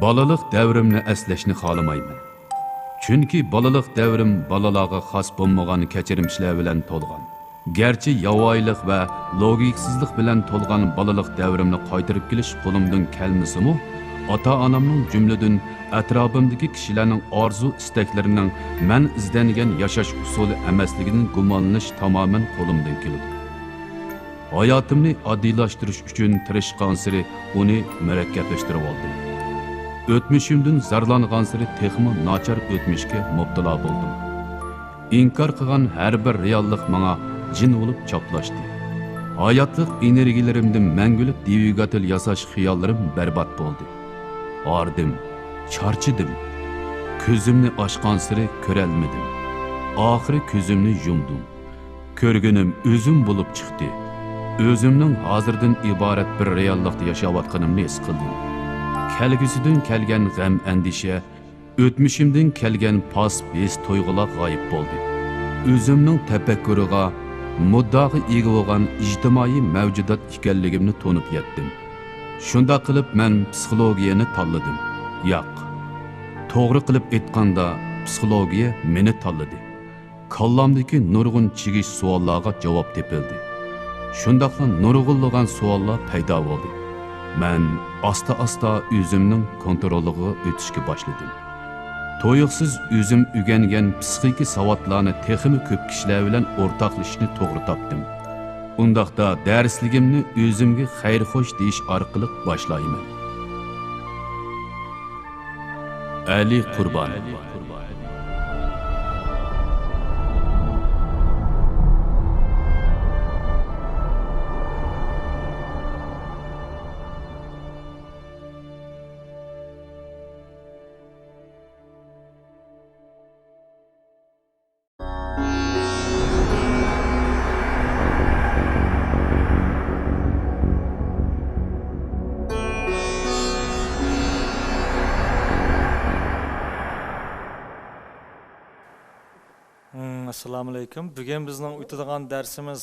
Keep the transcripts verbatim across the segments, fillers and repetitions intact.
بالىلىق دەۋرىمنى ئەسلەشنى خالىمايمەن. چۈنكى بالىلىق دەۋرىم بالىلارغا خاس بولمىغان كەچۈرمىشلەر بىلەن تولغان. گەرچە ياۋايىلىق ۋە لوگىكىسىزلىق بىلەن تولغان بالىلىق دەۋرىمنى قايتۇرۇپ كېلىش قولۇمدىن كەلمىسىمۇ، ئاتا-ئانامنىڭ، جۈملىدىن ئەتراپىمدىكى كىشىلەرنىڭ ئارزۇ-ئىستەكلىرىنىڭ مەن ئىزدەنگەن ياشاش ئۇسۇلى ئەمەسلىكىدىن گۇمانلىنىش تامامەن قولۇمدىن كېلىدۇ. ھاياتىمنى ئاددىيلاشتۇرۇش ئۈچۈن تىرىشقانسېرى ئۇنى مۇرەككەپلەشتۈرۈۋالدىم. ئۆتمۈشۈمدىن زارلانغانسېرى تېخىمۇ ناچار ئۆتمۈشكە مۇپتىلا بولدۇم. ئىنكار قىلغان ھەر بىر رېئاللىق ماڭا جىن بولۇپ چاپلاشتى. ھاياتلىق ئېنېرگىيەلىرىمدىن مەڭگۈلۈك دۋىگاتېل ياساش خىياللىرىم بەربات بولدى. ھاردىم، چارچىدىم. كۆزۈمنى ئاچقانسېرى كۆرەلمىدىم. ئاخىرى كۆزۈمنى يۇمدۇم. كۆرگىنىم ئۆزۈم بولۇپ چىقتى. ئۆزۈمنىڭ ھازىردىن ئىبارەت بىر رېئاللىقتا ياشاۋاتقىنىمنى ھېس قىلدىم. كەلگۈسىدىن كەلگەن غەم-ئەندىشە، ئۆتمۈشۈمدىن كەلگەن پاس ھېس-تۇيغۇلار غايىب بولدى. ئۆزۈمنىڭ تەپەككۇرىغا، مۇددىئاغا ئىگە بولغان ئىجتىمائىي مەۋجۇدات ئىكەنلىكىمنى تونۇپ يەتتىم. شۇنداق قىلىپ مەن پسىخولوگىيەنى تاللىدىم. ياق، توغرا قىلىپ ئېيتقاندا، پسىخولوگىيە مېنى تاللىدى. كاللامدىكى نۇرغۇن چىگىش سوئاللارغا جاۋاب تېپىلدى. شۇنداقلا نۇرغۇنلىغان سوئاللار پەيدا بولدى. مەن ئاستا-ئاستا ئۆزۈمنىڭ كونترولىغا ئۆتۈشكە باشلىدىم. تۇيۇقسىز ئۆزۈم ئۆگەنگەن پسىخىكا ساۋاتلارنى تېخىمۇ كۆپ كىشىلەر بىلەن ئورتاقلىشىشنى توغرا تاپتىم. ئۇنداقتا دەرسلىكىمنى ئۆزۈمگە خەير-خوش دېيىش ئارقىلىق باشلايمەن. ئەلى قۇربان. ھىم، ئەسسالامۇئەلەيكۇم. بۈگۈن بىزنىڭ ئۆتىدىغان دەرسىمىز،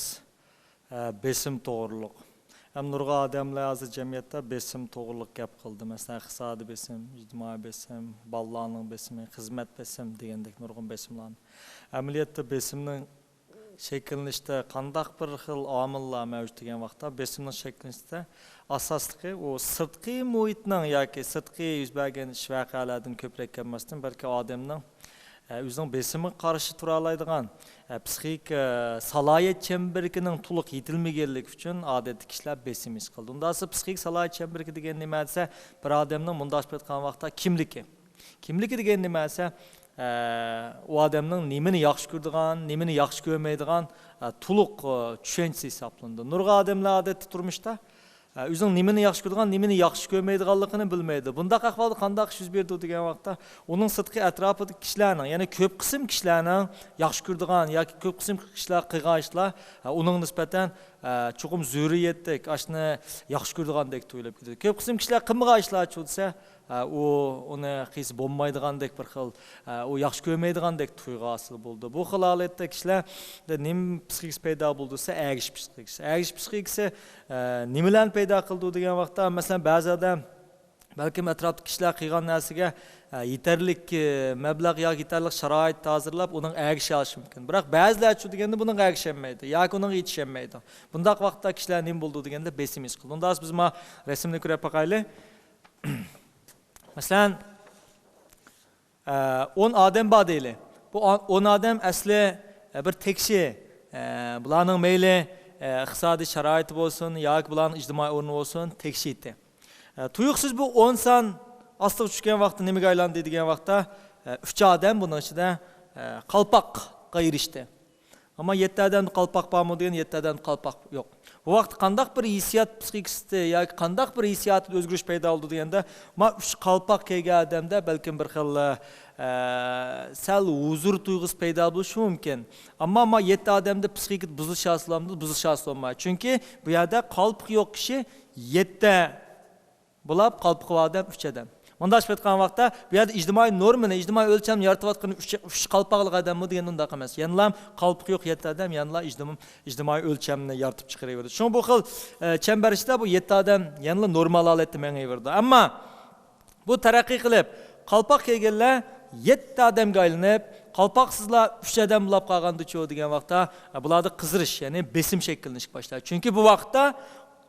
ئە، بېسىم توغرۇلۇق. ھەم نۇرغۇن ئادەملەر ھازىر جەمئىيەتتە بېسىم توغرۇلۇق گەپ قىلدى. مەسىلەن، ئىقتىسادىي بېسىم، ئىجتىمائىي بېسىم، بالىلارنىڭ بېسىمى، خىزمەت بېسىم دېگەندەك نۇرغۇن بېسىملارنى. ئەمەلىيەتتە بېسىمنىڭ شەكىللىنىشتە قانداق بىر خىل ئامىللار مەۋجۇت دېگەن ۋاقىتتا، بېسىمنىڭ شەكىللىنىشتە ئاساسلىقى ئۇ سىرتقى مۇھىتنىڭ ياكى سىرتقى يۈز بەرگەن ئىش ۋەقەلەردىن كۆپرەك كەلمەستىن، بەلكى ئادەمنىڭ، ئە، ئۆزىنىڭ بېسىمىغا قارشى تۇرالايدىغان، ئە، پسىخىك، ئە، سالاھىيەت چەمبىرىكىنىڭ تولۇق يېتىلمىگەنلىكى ئۈچۈن ئادەتتە كىشىلەر بېسىم ھېس قىلىدۇ. ئۇنداق بولسا پسىخىك سالاھىيەت چەمبىرىكى دېگەن نېمە دېسە، بىر ئادەمنىڭ مۇنداق قىلىپ ئېيتقان ۋاقىتتا كىملىكى. كىملىكى دېگەن نېمە دېسە، ئە، ئۇ ئادەمنىڭ نېمىنى ياخشى كۆرىدىغان، نېمىنى ياخشى كۆرمەيدىغان، ئە، تولۇق، ئە، چۈشەنچىسى ھېسابلىنىدۇ. نۇرغۇن ئادەملەر ئادەتتە تۇرمۇشتا، ئە، ئۆزىنىڭ نېمىنى ياخشى كۆرىدىغان، نېمىنى ياخشى كۆرمەيدىغانلىقىنى بىلمەيدۇ. بۇنداق ئەھۋالدا قانداق ئىش يۈز بېرىدۇ دېگەن ۋاقىتتا، ئۇنىڭ سىرتقى ئەتراپىدىكى كىشىلەرنىڭ، يەنى كۆپ قىسىم كىشىلەرنىڭ ياخشى كۆرىدىغان ياكى كۆپ قىسىم كىشىلەر قىلغان ئىشلار، ئە، ئۇنىڭغا نىسبەتەن، ئە، چوقۇم زۆرۈرىيەتتەك، ئاشۇنى ياخشى كۆرىدىغاندەك تۇيۇلۇپ كېتىدۇ. كۆپ قىسىم كىشىلەر قىلمىغان ئىشلارچۇ دېسە، ئە، ئۇ ئۇنى قىلسا بولمايدىغاندەك بىر خىل، ئە، ئۇ ياخشى كۆرمەيدىغاندەك تۇيغۇ ھاسىل بولىدۇ. بۇ خىل ھالەتتە كىشىلەردە نېمە پسىخىكىسى پەيدا بولىدۇ دېسە، ئەگىشىش پسىخىكىسى. ئەگىشىش پسىخىكىسى، ئە، نېمىلەرنى پەيدا قىلىدۇ دېگەن ۋاقىتتا، مەسىلەن، بەزى ئادەم بەلكىم ئەتراپتىكى كىشىلەر قىلغان نەرسىگە، ئە، يېتەرلىك، ئە، مەبلەغ ياكى يېتەرلىك شارائىت ھازىرلاپ، ئۇنىڭ ئەگىشەلىشى مۇمكىن. بىراق بەزىلەرچۇ دېگەندە بۇنىڭغا ئەگىشەلمەيدۇ ياكى ئۇنىڭغا يېتىشەلمەيدۇ. بۇنداق ۋاقىتتا كىشىلەر نېمە بولىدۇ دېگەندە بېسىم ھېس قىلىدۇ. ئۇنداق بولسا بىز ما رەسىمنى كۆرۈپ باقايلى. مەسىلەن، ئە، ئون ئادەم بار دەيلى. بۇ ئا-، ئون ئادەم ئەسلى، ئە، بىر تەكشى. ئە، بۇلارنىڭ مەيلى، ئە، ئىقتىسادىي شارائىتى بولسۇن ياكى بۇلارنىڭ ئىجتىمائىي ئورنى بولسۇن، تەكشى ئىتى. ئە، تۇيۇقسىز بۇ ئون سان ئاستىغا چۈشكەن ۋاقىتتا نېمىگە ئايلاندى دېگەن ۋاقىتتا، ئە، ئۈچ ئادەم بۇنىڭ ئىچىدە، ئە، قالپاققا ئېرىشتى. ئەمما يەتتە ئادەمدە قالپاق بارمۇ دېگەن، يەتتە ئادەمدە قالپاق يوق. بۇ ۋاقىتتا قانداق بىر ھېسسىيات پسىخىكىسىدا ياكى قانداق بىر ھېسسىياتىدا ئۆزگىرىش پەيدا بولىدۇ دېگەندە، ما ئۈچ قالپاق كىيگەن ئادەمدە بەلكىم بىر خىل، ئە، سەل ھۇزۇر تۇيغۇسى پەيدا بولۇشى مۇمكىن. ئەمما ما يەتتە ئادەمدە پسىخىكىدا بۇزۇلۇش ھاسىل بولامدۇ؟ بۇزۇلۇش ھاسىل بولمايدۇ. چۈنكى بۇ يەردە قالپىقى يوق كىشى يەتتە بولۇپ، قالپىقى بار ئادەم ئۈچ ئادەم. مۇنداق ئېيتقان ۋاقىتتا، بۇ يەردە ئىجتىمائىي نورمىنى، ئىجتىمائىي ئۆلچەمنى يارىتىۋاتقىنى ئۈچ، ئۈچ قالپاقلىق ئادەممۇ دېگەن ئۇنداق ئەمەس. يەنىلا قالپىقى يوق يەتتە ئادەم يەنىلا ئىجتىم-، ئىجتىمائىي ئۆلچەمنى يارىتىپ چىقىرىۋېرىدۇ. شۇڭا بۇ خىل، ئە، چەمبەر ئىچىدە بۇ يەتتە ئادەم يەنىلا نورمال ھالەتتە مېڭىۋېرىدۇ. ئەمما بۇ تەرەققىي قىلىپ، قالپاق كىيگەنلەر يەتتە ئادەمگە ئايلىنىپ، قالپاقسىزلار ئۈچ ئادەم بولاپ قالغاندىچۇ دېگەن ۋاقىتتا، بۇلاردا قىزىرىش، يەنى بېسىم شەكىللىنىشكە باشلايدۇ. چۈنكى بۇ ۋاقىتتا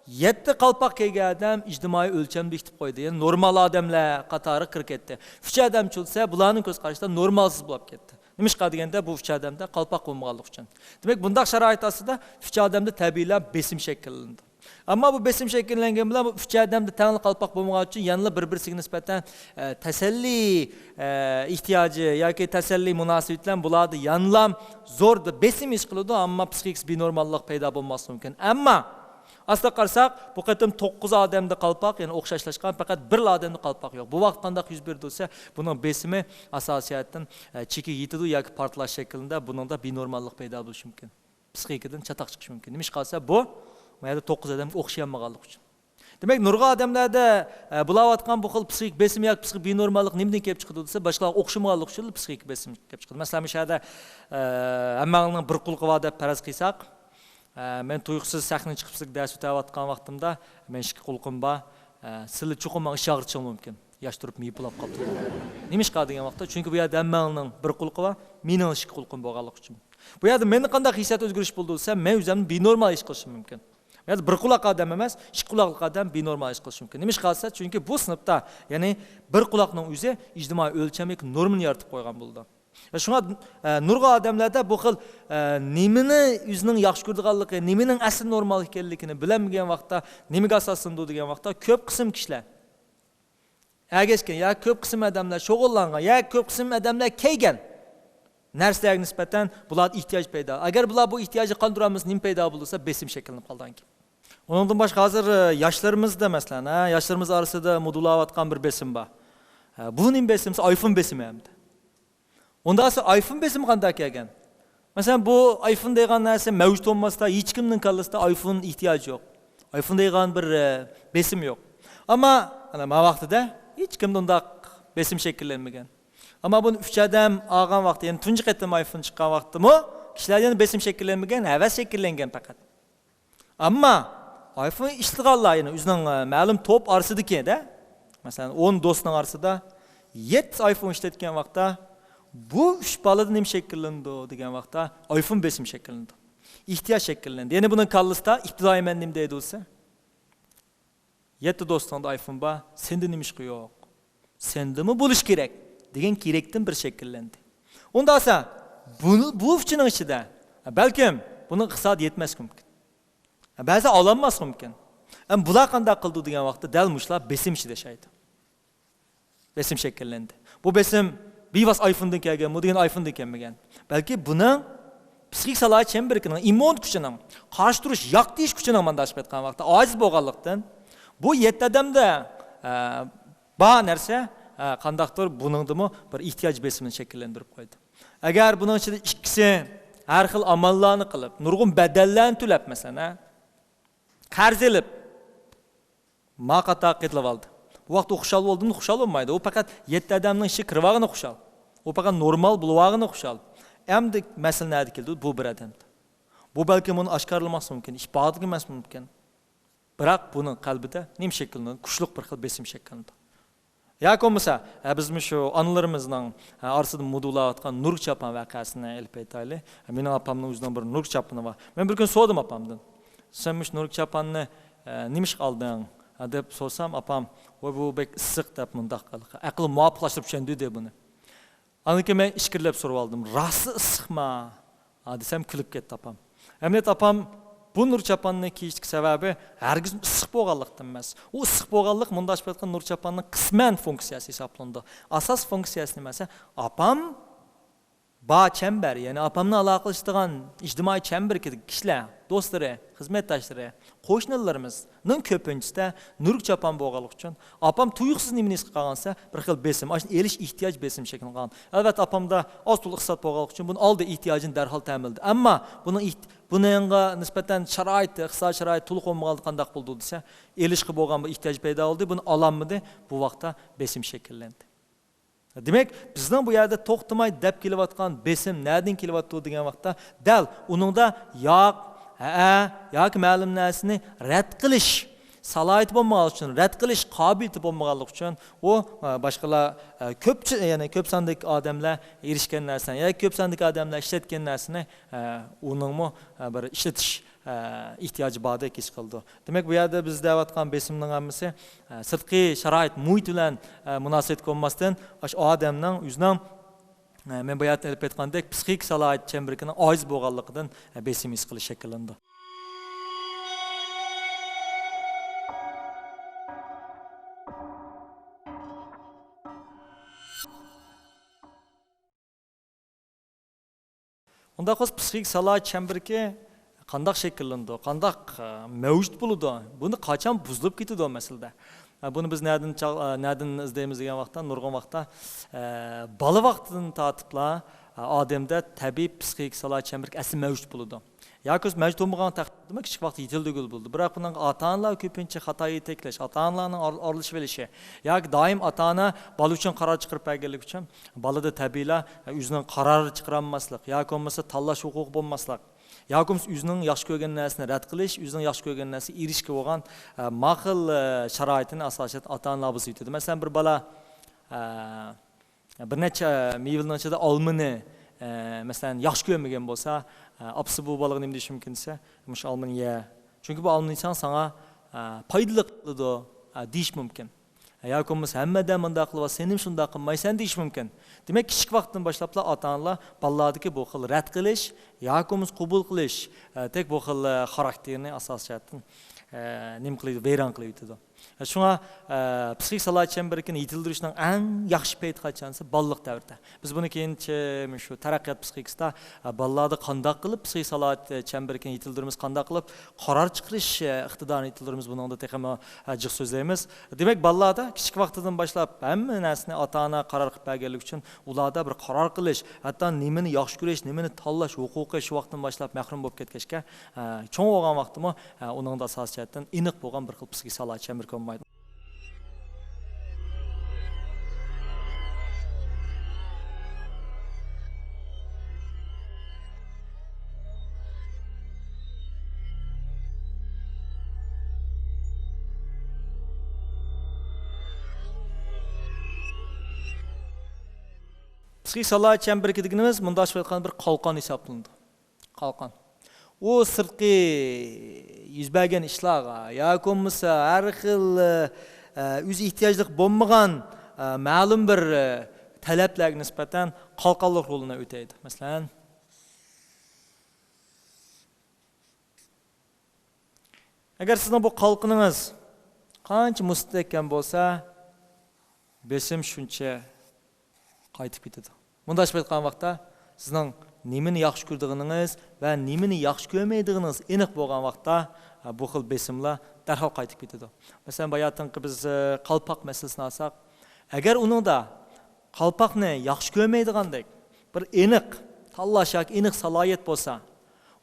يەتتە قالپاق كىيگەن ئادەم ئىجتىمائىي ئۆلچەم بېكىتىپ قويدى. يەنى نورمال ئادەملەر قاتارىغا كىرىپ كەتتى. ئۈچ ئادەمچۇ دېسە، بۇلارنىڭ كۆز قارىشىدا نورمالسىز بولۇپ كەتتى. نېمىشقا دېگەندە، بۇ ئۈچ ئادەمدە قالپاق بولمىغانلىقى ئۈچۈن. دېمەك، بۇنداق شارائىت ئاستىدا ئۈچ ئادەمدە تەبىئىيلا بېسىم شەكىللىنىدۇ. ئەمما بۇ بېسىم شەكىللەنگەن بىلەن بۇ ئۈچ ئادەمدە تەڭلا قالپاق بولمىغان ئۈچۈن يەنىلا بىر-بىرسىگە نىسبەتەن، ئە، تەسەللى، ئە، ئېھتىياجى ياكى تەسەللى مۇناسىۋىتى بىلەن بۇلاردا يەنىلا زور بېسىم ھېس قىلىدۇ، ئەمما پسىخىكىسى بىنورماللىق پەيدا بولماسلىقى مۇمكىن. ئەمما ئاستا قارىساق، بۇ قېتىم توققۇز ئادەمدە قالپاق، يەنى ئوخشاشلاشقان، پەقەت بىرلا ئادەمدە قالپاق يوق. بۇ ۋاقىت قانداق يۈز بېرىدۇ دېسە، بۇنىڭ بېسىمى ئاساسىي جەھەتتىن، ئە، چېكىگە يېتىدۇ ياكى پارتلاش شەكلىدە بۇنىڭدا بىنورماللىق پەيدا بولۇشى مۇمكىن. پسىخىكىدىن چاتاق چىقىشى مۇمكىن. نېمىشقا دېسە، بۇ، بۇ يەردە توققۇز ئادەمگە ئوخشىيالمىغانلىقى ئۈچۈن. دېمەك، نۇرغۇن ئادەملەردە، ئە، بولاۋاتقان بۇ خىل پسىخىك بېسىم ياكى پسىخىك بىنورماللىق نېمىدىن كېلىپ چىقىدۇ دېسە، باشقىلارغا ئوخشىمىغانلىقى ئۈچۈن پسىخىك بېسىم كېلىپ چىقىدۇ. مەسىلەن، مۇشۇ يەردە، ئە، ھەممەڭلارنىڭ بىر قۇلىقى بار دەپ پەرەز قىلساق، ئە، مەن تۇيۇقسىز سەھنىگە چىقىپ سىزگە دەرس ئۆتەۋاتقان ۋاقتىمدا، مەن ئىككى قۇلىقىم بار، ئە، سىلەر چوقۇم ماڭا ئىش ئاغرىتىشىڭلار مۇمكىن. ياش تۇرۇپ مېيىپ بولاپ قاپتۇ. نېمىشقا دېگەن ۋاقىتتا، چۈنكى بۇ يەردە ھەممەڭلارنىڭ بىر قۇلىقى بار، مېنىڭ ئىككى قۇلىقىم بولغانلىقى ئۈچۈن. بۇ يەردە مەندە قانداق ھېسسىيات ئۆزگىرىش بولىدۇ دېسە، مەن ئۆزۈمنى بىنورمال ھېس قىلىشىم مۇمكىن. بۇ يەردە بىر قۇلاق ئادەم ئەمەس، ئىككى قۇلاقلىق ئادەم بىنورمال ھېس قىلىشى مۇمكىن. نېمىشقا دېسە، چۈنكى بۇ سىنىپتا، يەنى بىر قۇلاقنىڭ ئۆزى ئىجتىمائىي ئۆلچەم ياكى نورمىنى يارىتىپ قويغان بولىدۇ. شۇڭا، ئە، نۇرغۇن ئادەملەردە بۇ خىل، ئە، نېمىنى ئۆزىنىڭ ياخشى كۆرىدىغانلىقى، نېمىنىڭ ئەسلى نورمال ئىكەنلىكىنى بىلەلمىگەن ۋاقىتتا نېمىگە ئاساسلىنىدۇ دېگەن ۋاقىتتا، كۆپ قىسىم كىشىلەر ئەگەشكەن يا كۆپ قىسىم ئادەملەر شۇغۇللانغان يا كۆپ قىسىم ئادەملەر كىيگەن نەرسىلەرگە نىسبەتەن بۇلاردا ئېھتىياج پەيدا. ئەگەر بۇلار بۇ ئېھتىياجنى قاندۇرالمىسا، نېمە پەيدا بولىدۇ دېسە، بېسىم شەكىللىنىپ قالىدىغان گەپ. ئۇنىڭدىن باشقا ھازىر، ئە، ياشلىرىمىزدا، مەسىلەن، ھە، ياشلىرىمىز ئارىسىدا مۇدۇلاۋاتقان بىر بېسىم بار. ھە، بۇ نېمە بېسىم دېسە، ئايفون بېسىمى ئەمدى. ئۇنداق دېسە، ئايفون بېسىمى قانداق كەلگەن؟ مەسىلەن، بۇ ئايفون دەيدىغان نەرسە مەۋجۇت بولماستا، ھېچكىمنىڭ كاللىسىدا ئايفون ئېھتىياجى يوق. ئايفون دەيدىغان بىر، ئە، بېسىم يوق. ئەمما، ئەنە، ما ۋاقتىدا ھېچكىمدە ئۇنداق بېسىم شەكىللەنمىگەن. ئەمما بۇنى ئۈچ ئادەم ئالغان ۋاقتى، يەنى تۇنجى قېتىم ئايفون چىققان ۋاقتىمۇ كىشىلەردە يەنە بېسىم شەكىللەنمىگەن، ھەۋەس شەكىللەنگەن پەقەت. ئەمما ئايفون ئىشلىتىدىغانلار، يەنى ئۆزىنىڭ، ئە، مەلۇم توپ ئارىسىدىكىدە، مەسىلەن، ئون دوستنىڭ ئارىسىدا يەتتە ئايفون ئىشلەتكەن ۋاقىتتا بۇ ئۈچ بالىدا نېمە شەكىللىنىدۇ دېگەن ۋاقىتتا، ئايفون بېسىمى شەكىللىنىدۇ. ئېھتىياج شەكىللىنىدۇ. يەنى بۇنىڭ كاللىسىدا ئىپتىدائىي مەن نېمە دەيدۇ دېسە، يەتتە دوستۇڭدا ئايفون بار، سەندە نېمىشقا يوق؟ سەندىمۇ بولۇش كېرەك دېگەن كېرەكتىن بىر شەكىللەندى. ئۇنداق بولسا، بۇ، بۇ ئۈچىنىڭ ئىچىدە، بەلكىم بۇنىڭ ئىقتىسادى يەتمەسلىكى مۇمكىن. بەزى ئالالماسلىقى مۇمكىن. ئەمما بۇلار قانداق قىلىدۇ دېگەن ۋاقىتتا دەل مۇشۇلار بېسىم ئىچىدە ياشايدۇ. بېسىم شەكىللەندى. بۇ بېسىم بىۋاسىتە ئايفوندىن كەلگەنمۇ دېگەن، ئايفوندىن كەلمىگەن. بەلكى بۇنىڭ پسىخىك سالاھىيەت چەمبىرىكىنىڭ، ئىممۇن كۈچىنىڭ، قارشى تۇرۇش، ياق دېيىش كۈچىنىڭ مانداق ئېيتقان ۋاقىتتا ئاجىز بولغانلىقتىن، بۇ يەتتە ئادەمدە، ئە، بار نەرسە، ئە، قانداقتۇر بۇنىڭدىمۇ بىر ئېھتىياج بېسىمىنى شەكىللەندۈرۈپ قويدى. ئەگەر بۇنىڭ ئىچىدە ئىككىسى ھەر خىل ئاماللارنى قىلىپ، نۇرغۇن بەدەللەرنى تۆلەپ، مەسىلەن، ھە، قەرز ئېلىپ، ما قاتار قېتىلىۋالدى. بۇ ۋاقىتتا ئۇ خۇشال بولدىمۇ؟ خۇشال بولمايدۇ. ئۇ پەقەت يەتتە ئادەمنىڭ ئىچىگە كىرىۋالغىنى خۇشال. ئۇ پەقەت نورمال بولۇۋالغىنى خۇشال. ئەمدى مەسىلە نەدە كېلىدۇ؟ بۇ بىر ئادەمدە. بۇ بەلكىم ئۇنى ئاشكارىلىماسلىقى مۇمكىن، ئىپادىلىمەسلىكى مۇمكىن. بىراق بۇنىڭ قەلبىدە نېمە شەكىللىنىدۇ؟ كۈچلۈك بىر خىل بېسىم شەكىللىنىدۇ. ياكى بولمىسا، ھە، بىزمۇ شۇ ئانىلىرىمىزنىڭ، ھە، ئارىسىدا مۇدۇلاۋاتقان نۇركا چاپان ۋەقەسىنى ئېلىپ ئېيتايلى. مېنىڭ ئاپامنىڭ ئۆزىنىڭ بىر نۇركا چاپىنى بار. مەن بىر كۈنى سورىدىم ئاپامدىن، سەن مۇشۇ نۇركا چاپاننى، ھە، نېمىشقا ئالدىڭ؟ ھە، دەپ سورىسام، ئاپام، ۋاي، بۇ بەك ئىسسىق، دەپ مۇنداق قىلدى. ئەقلىم مۇۋاپىقلاشتۇرۇپ چۈشەندۈردى بۇنى. ئاندىن كېيىن مەن ئىچكىرىلەپ سورىۋالدىم، راستلا ئىسسىقما؟ ھا، دېسەم، كۈلۈپ كەتتى ئاپام. ئەمەلىيەتتە ئاپام بۇ نۇر چاپاننى كىيىشتىكى سەۋەبى ھەرگىز ئىسسىق بولغانلىقتىن ئەمەس. ئۇ ئىسسىق بولغانلىق، مۇنداق ئېيتقان، نۇر چاپاننىڭ قىسمەن فۇنكسىيەسى ھېسابلىنىدۇ. ئاساس فۇنكسىيەسى نېمە دېسە، ئاپام بار چەمبەر، يەنى ئاپامنى ئالاقىلىشىدىغان ئىجتىمائىي چەمبىرىكىدىكى كىشىلەر، دوستلىرى، خىزمەتداشلىرى، قوشنىلىرىمىزنىڭ كۆپىنچىسىدە نۇركا چاپان بولغانلىقى ئۈچۈن، ئاپام تۇيۇقسىز نېمىنى ھېس قىلغان دېسە، بىر خىل بېسىم، ئاشۇنى ئېلىش ئېھتىياج بېسىمى شەكىللىنىپ قالغان. ئەلۋەتتە، ئاپامدا ئاز تولا ئىقتىساد بولغانلىقى ئۈچۈن بۇنى ئالدى، ئېھتىياجىنى دەرھال تەمىنلىدى. ئەمما بۇنىڭ ئېھت-، بۇنىڭغا نىسبەتەن شارائىت، ئىقتىسادىي شارائىت تولۇق بولمىغاندا قانداق بولىدۇ دېسە، ئېلىشقا بولغان بىر ئېھتىياج پەيدا بولدى. بۇنى ئالالمىدى. بۇ ۋاقىتتا بېسىم شەكىللەندى. دېمەك، بىزنىڭ بۇ يەردە توختىماي دەپ كېلىۋاتقان بېسىم نەدىن كېلىۋاتىدۇ دېگەن ۋاقىتتا، دەل ئۇنىڭدا ياق، ھەئە ياكى مەلۇم نەرسىنى رەت قىلىش سالاھىيىتى بولمىغانلىقى ئۈچۈن، رەت قىلىش قابىلىيىتى بولمىغانلىقى ئۈچۈن، ئۇ، ئە، باشقىلار، ئە، كۆپچە-، يەنى كۆپ ساندىكى ئادەملەر ئېرىشكەن نەرسىنى ياكى كۆپ ساندىكى ئادەملەر ئىشلەتكەن نەرسىنى، ئە، ئۇنىڭمۇ، ئە، بىر ئىشلىتىش، ئە، ئېھتىياجى باردەك ھېس قىلىدۇ. دېمەك، بۇ يەردە بىز دەۋاتقان بېسىمنىڭ ھەممىسى، ئە، سىرتقى شارائىت، مۇھىت بىلەن، ئە، مۇناسىۋەتكە بولماستىن، ئاشۇ ئادەمنىڭ ئۆزىنىڭ، ئە، مەن باياتىن ئېلىپ ئېيتقاندەك، پسىخىك سالاھىيەت چەمبىرىكىنىڭ ئاجىز بولغانلىقىدىن، ئە، بېسىم ھېس قىلىش شەكىللىنىدۇ. ئۇنداق بولسا، پسىخىك سالاھىيەت چەمبىرىكى قانداق شەكىللىنىدۇ، قانداق، ئە، مەۋجۇت بولىدۇ، بۇنى قاچان بۇزۇلۇپ كېتىدۇ مەسىلىدە؟ ئە، بۇنى بىز نەدىن چاغ-، ئە، نەدىن ئىزدەيمىز دېگەن ۋاقىتتا، نۇرغۇن ۋاقىتتا، ئە، بالا ۋاقتىدىن تارتىپلا، ئە، ئادەمدە تەبىئىي پسىخىك سالاھىيەت چەمبىرىكى ئەسلى مەۋجۇت بولىدۇ. ياكى بولمىسا مەۋجۇت بولمىغان تەقدىردىمۇ كىچىك ۋاقتى يېتىلدۈرگىلى بولىدۇ. بىراق بۇنىڭغا ئاتا-ئانىلار كۆپىنچە خاتا يېتەكلەش، ئاتا-ئانىلارنىڭ ئار-، ئارىلىشىۋېلىشى ياكى دائىم ئاتا-ئانا بالا ئۈچۈن قارار چىقىرىپ بەرگەنلىكى ئۈچۈن بالىدا تەبىئىيلا ئۆزىنىڭ قارار چىقىرالماسلىق ياكى بولمىسا تاللاش ھوقۇقى بولماسلىق ياكى بولمىسا ئۆزىنىڭ ياخشى كۆرگەن نەرسىنى رەت قىلىش، ئۆزىنىڭ ياخشى كۆرگەن نەرسىگە ئېرىشىشكە بولغان، ئە، ماقۇل، ئە، شارائىتىنى ئاساسەن ئاتا-ئانىلار بۇزۇۋېتىدۇ. مەسىلەن، بىر بالا، ئە، بىر نەچچە مېۋىنىڭ ئىچىدە ئالمىنى، ئە، مەسىلەن، ياخشى كۆرمىگەن بولسا، ئە، ئاپىسى بۇ بالىغا نېمە دېيىشى مۇمكىن دېسە، مۇشۇ ئالمىنى يە. چۈنكى بۇ ئالما يېسەڭ ساڭا، ئە، پايدىلىق قىلىدۇ، ئە، دېيىشى مۇمكىن. ياكى بولمىسا ھەممە ئادەم مۇنداق قىلىۋاتسا، سەنمۇ شۇنداق قىلمايسەن دېيىشى مۇمكىن. دېمەك، كىچىك ۋاقىتتىن باشلاپلا ئاتا-ئانىلار بالىلاردىكى بۇ خىل رەت قىلىش ياكى بولمىسا قوبۇل قىلىش، ئە، تەك بۇ خىل، ئە، خاراكتېرنى ئاساسىي جەھەتتىن، ئە، نېمە قىلىدۇ، ۋەيران قىلىۋېتىدۇ. شۇڭا، ئە، پسىخىك سالاھىيەت چەمبىرىكىنى يېتىلدۈرۈشنىڭ ئەڭ ياخشى پەيتى قاچان دېسە، بالىلىق دەۋردە. بىز بۇنى كېيىنچە مۇشۇ تەرەققىيات پسىخىكىسىدا، ئە، بالىلاردا قانداق قىلىپ پسىخىك سالاھىيەت چەمبىرىكىنى يېتىلدۈرىمىز، قانداق قىلىپ قارار چىقىرىش، ئە، ئىقتىدارىنى يېتىلدۈرىمىز، بۇنىڭدا تېخىمۇ، ئە، جىق سۆزلەيمىز. دېمەك، بالىلاردا كىچىك ۋاقتىدىن باشلاپ ھەممە نەرسىنى ئاتا-ئانا قارار قىلىپ بەرگەنلىكى ئۈچۈن ئۇلاردا بىر قارار قىلىش، ھەتتا نېمىنى ياخشى كۆرۈش، نېمىنى تاللاش ھوقۇقى شۇ ۋاقىتتىن باشلاپ مەھرۇم بولۇپ كەتكەچكە، ئە، چوڭ بولغان ۋاقتىمۇ، ئە، ئۇنىڭدا ئاساسىي جەھەتتىن ئېنىق بولغان بىر خىل پسىخىك سالاھىيەت چەمبىرىكى بولمايدۇ. پسىخىك سالاھىيەت چەمبىرىكى دېگىنىمىز مۇنداق ئېيتقاندا بىر قالقان ھېسابلىنىدۇ. قالقان. ئۇ سىرتقى يۈز بەرگەن ئىشلارغا ياكى بولمىسا ھەر خىل، ئە، ئۆز ئېھتىياجلىق بولمىغان، ئە، مەلۇم بىر، ئە، تەلەپلەرگە نىسبەتەن قالقانلىق رولىنى ئۆتەيدۇ. مەسىلەن، ئەگەر سىزنىڭ بۇ قالقىنىڭىز قانچە مۇستەھكەم بولسا، بېسىم شۇنچە قايتىپ كېتىدۇ. مۇنداق ئېيتقان ۋاقىتتا، سىزنىڭ نېمىنى ياخشى كۆرىدىغىنىڭىز ۋە نېمىنى ياخشى كۆرمەيدىغىنىڭىز ئېنىق بولغان ۋاقىتتا، بۇ خىل بېسىملار دەرھال قايتىپ كېتىدۇ. مەسىلەن، باياتىنقى بىز، قالپاق مەسىلىسىنى ئالساق، ئەگەر ئۇنىڭدا قالپاقنى ياخشى كۆرمەيدىغاندەك بىر ئېنىق تاللاش ياكى ئېنىق سالاھىيەت بولسا،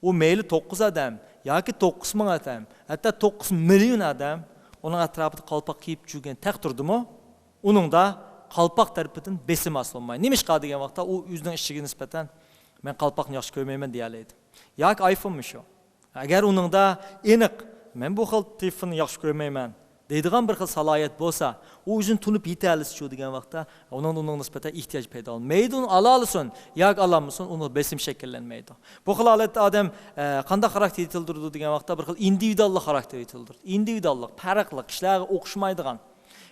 ئۇ مەيلى توققۇز ئادەم ياكى توققۇز مىڭ ئادەم، ھەتتا توققۇز مىليون ئادەم ئۇنىڭ ئەتراپىدا قالپاق كىيىپ يۈرگەن تەقدىردىمۇ، ئۇنىڭدا قالپاق تەرىپىدىن بېسىم ھاسىل بولمايدۇ. نېمىشقا دېگەن ۋاقىتتا ئۇ ئۆزىنىڭ ئىچىگە نىسبەتەن، مەن قالپاقنى ياخشى كۆرمەيمەن دېيەلەيدۇ. ياكى ئايفونمۇ شۇ. ئەگەر ئۇنىڭدا ئېنىق، مەن بۇ خىل تېلېفوننى ياخشى كۆرمەيمەن دەيدىغان بىر خىل سالاھىيەت بولسا، ئۇ ئۆزىنى تونۇپ يېتەلىسىچۇ دېگەن ۋاقىتتا، ئۇنىڭدا ئۇنىڭغا نىسبەتەن ئېھتىياج پەيدا بولمايدۇ. مەيلى ئۇنى ئالالىسۇن ياكى ئالالمىسۇن، ئۇنىڭدا بېسىم شەكىللەنمەيدۇ. بۇ خىل ھالەتتە ئادەم، ئە، قانداق خاراكتېر يېتىلدۈرىدۇ دېگەن ۋاقىتتا، بىر خىل ئىندىۋىدۇاللىق خاراكتېر يېتىلدۈرىدۇ. ئىندىۋىدۇاللىق، پەرقلىق، كىشىلەرگە ئوخشىمايدىغان.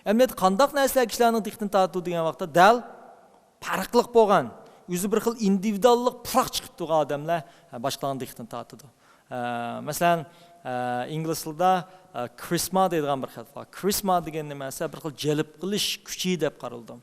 ئەمەلىيەتتە قانداق نەرسىلەر كىشىلەرنىڭ دىققىتىنى تارتىدۇ دېگەن ۋاقىتتا، دەل پەرقلىق بولغان، ئۆزى بىر خىل ئىندىۋىدۇاللىق پۇراق چىقىپ تۇرغان ئادەملەر، ھە، باشقىلارنىڭ دىققىتىنى تارتىدۇ. ھە، مەسىلەن، ھە، ئىنگلىز تىلىدا، ھە، كارىزما دەيدىغان بىر خىل بار. كارىزما دېگەن نېمە دېسە، بىر خىل جەلپ قىلىش كۈچى دەپ قارىلىدۇ.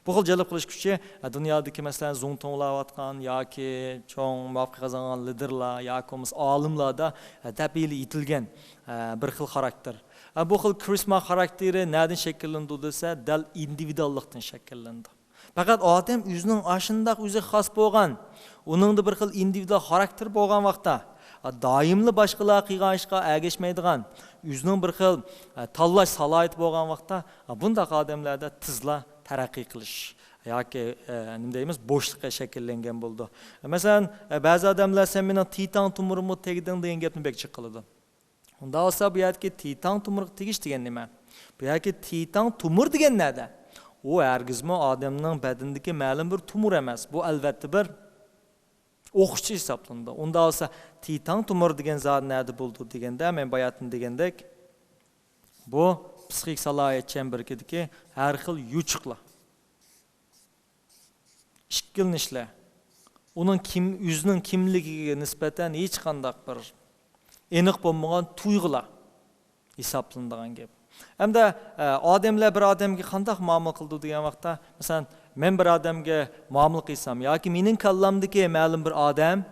بۇ خىل جەلپ قىلىش كۈچى، ھە، دۇنيادىكى، مەسىلەن، زۇڭتۇڭلار ئەۋاتقان ياكى چوڭ مۇۋەپپەقىيەت قازانغان لىدېرلار ياكى بولمىسا ئالىملاردا، ھە، تەبىئىيلا يېتىلگەن، ھە، بىر خىل خاراكتېر. ھە، بۇ خىل كارىزما خاراكتېرى نەدىن شەكىللىنىدۇ دېسە، دەل ئىندىۋىدۇاللىقتىن شەكىللىنىدۇ. پەقەت ئادەم ئۆزىنىڭ ئاشۇنداق ئۆزىگە خاس بولغان، ئۇنىڭدا بىر خىل ئىندىۋىدۇال خاراكتېر بولغان ۋاقىتتا، دائىملا باشقىلار قىلغان ئىشقا ئەگەشمەيدىغان، ئۆزىنىڭ بىر خىل، ئە، تاللاش سالاھىيىتى بولغان ۋاقىتتا، ئە، بۇنداق ئادەملەردە تېزلا تەرەققىي قىلىش ياكى، ئە، نېمە دەيمىز، بوشلۇقى شەكىللەنگەن بولىدۇ. مەسىلەن، ئە، بەزى ئادەملەر «سەن مېنىڭ تىيتاڭ تومۇرۇمغا تەگدىڭ» دېگەن گەپنى بەك جىق قىلىدۇ. ئۇنداق بولسا، بۇ يەردىكى تىيتاڭ تومۇرغا تېگىش دېگەن نېمە؟ بۇ يەردىكى تىيتاڭ تومۇر دېگەن نەدە؟ ئۇ ھەرگىزمۇ ئادەمنىڭ بەدىنىدىكى مەلۇم بىر تومۇر ئەمەس. بۇ، ئەلۋەتتە، بىر ئوقۇتقۇچى ھېسابلىنىدۇ. ئۇنداق بولسا، تىيتاڭ تومۇر دېگەن زادى نەدە بولىدۇ دېگەندە، مەن باياتىن دېگەندەك، بۇ پسىخىك سالاھىيەت چەمبىرىكىدىكى ھەر خىل يوچۇقلار. ئىككىلىنىشلەر. ئۇنىڭ كىم، ئۆزىنىڭ كىملىكىگە نىسبەتەن ھېچقانداق بىر ئېنىق بولمىغان تۇيغۇلار ھېسابلىنىدىغان گەپ. ھەمدە، ئە، ئادەملەر بىر ئادەمگە قانداق مۇئامىلە قىلىدۇ دېگەن ۋاقىتتا، مەسىلەن، مەن بىر ئادەمگە مۇئامىلە قىلسام ياكى مېنىڭ كاللامدىكى مەلۇم بىر ئادەم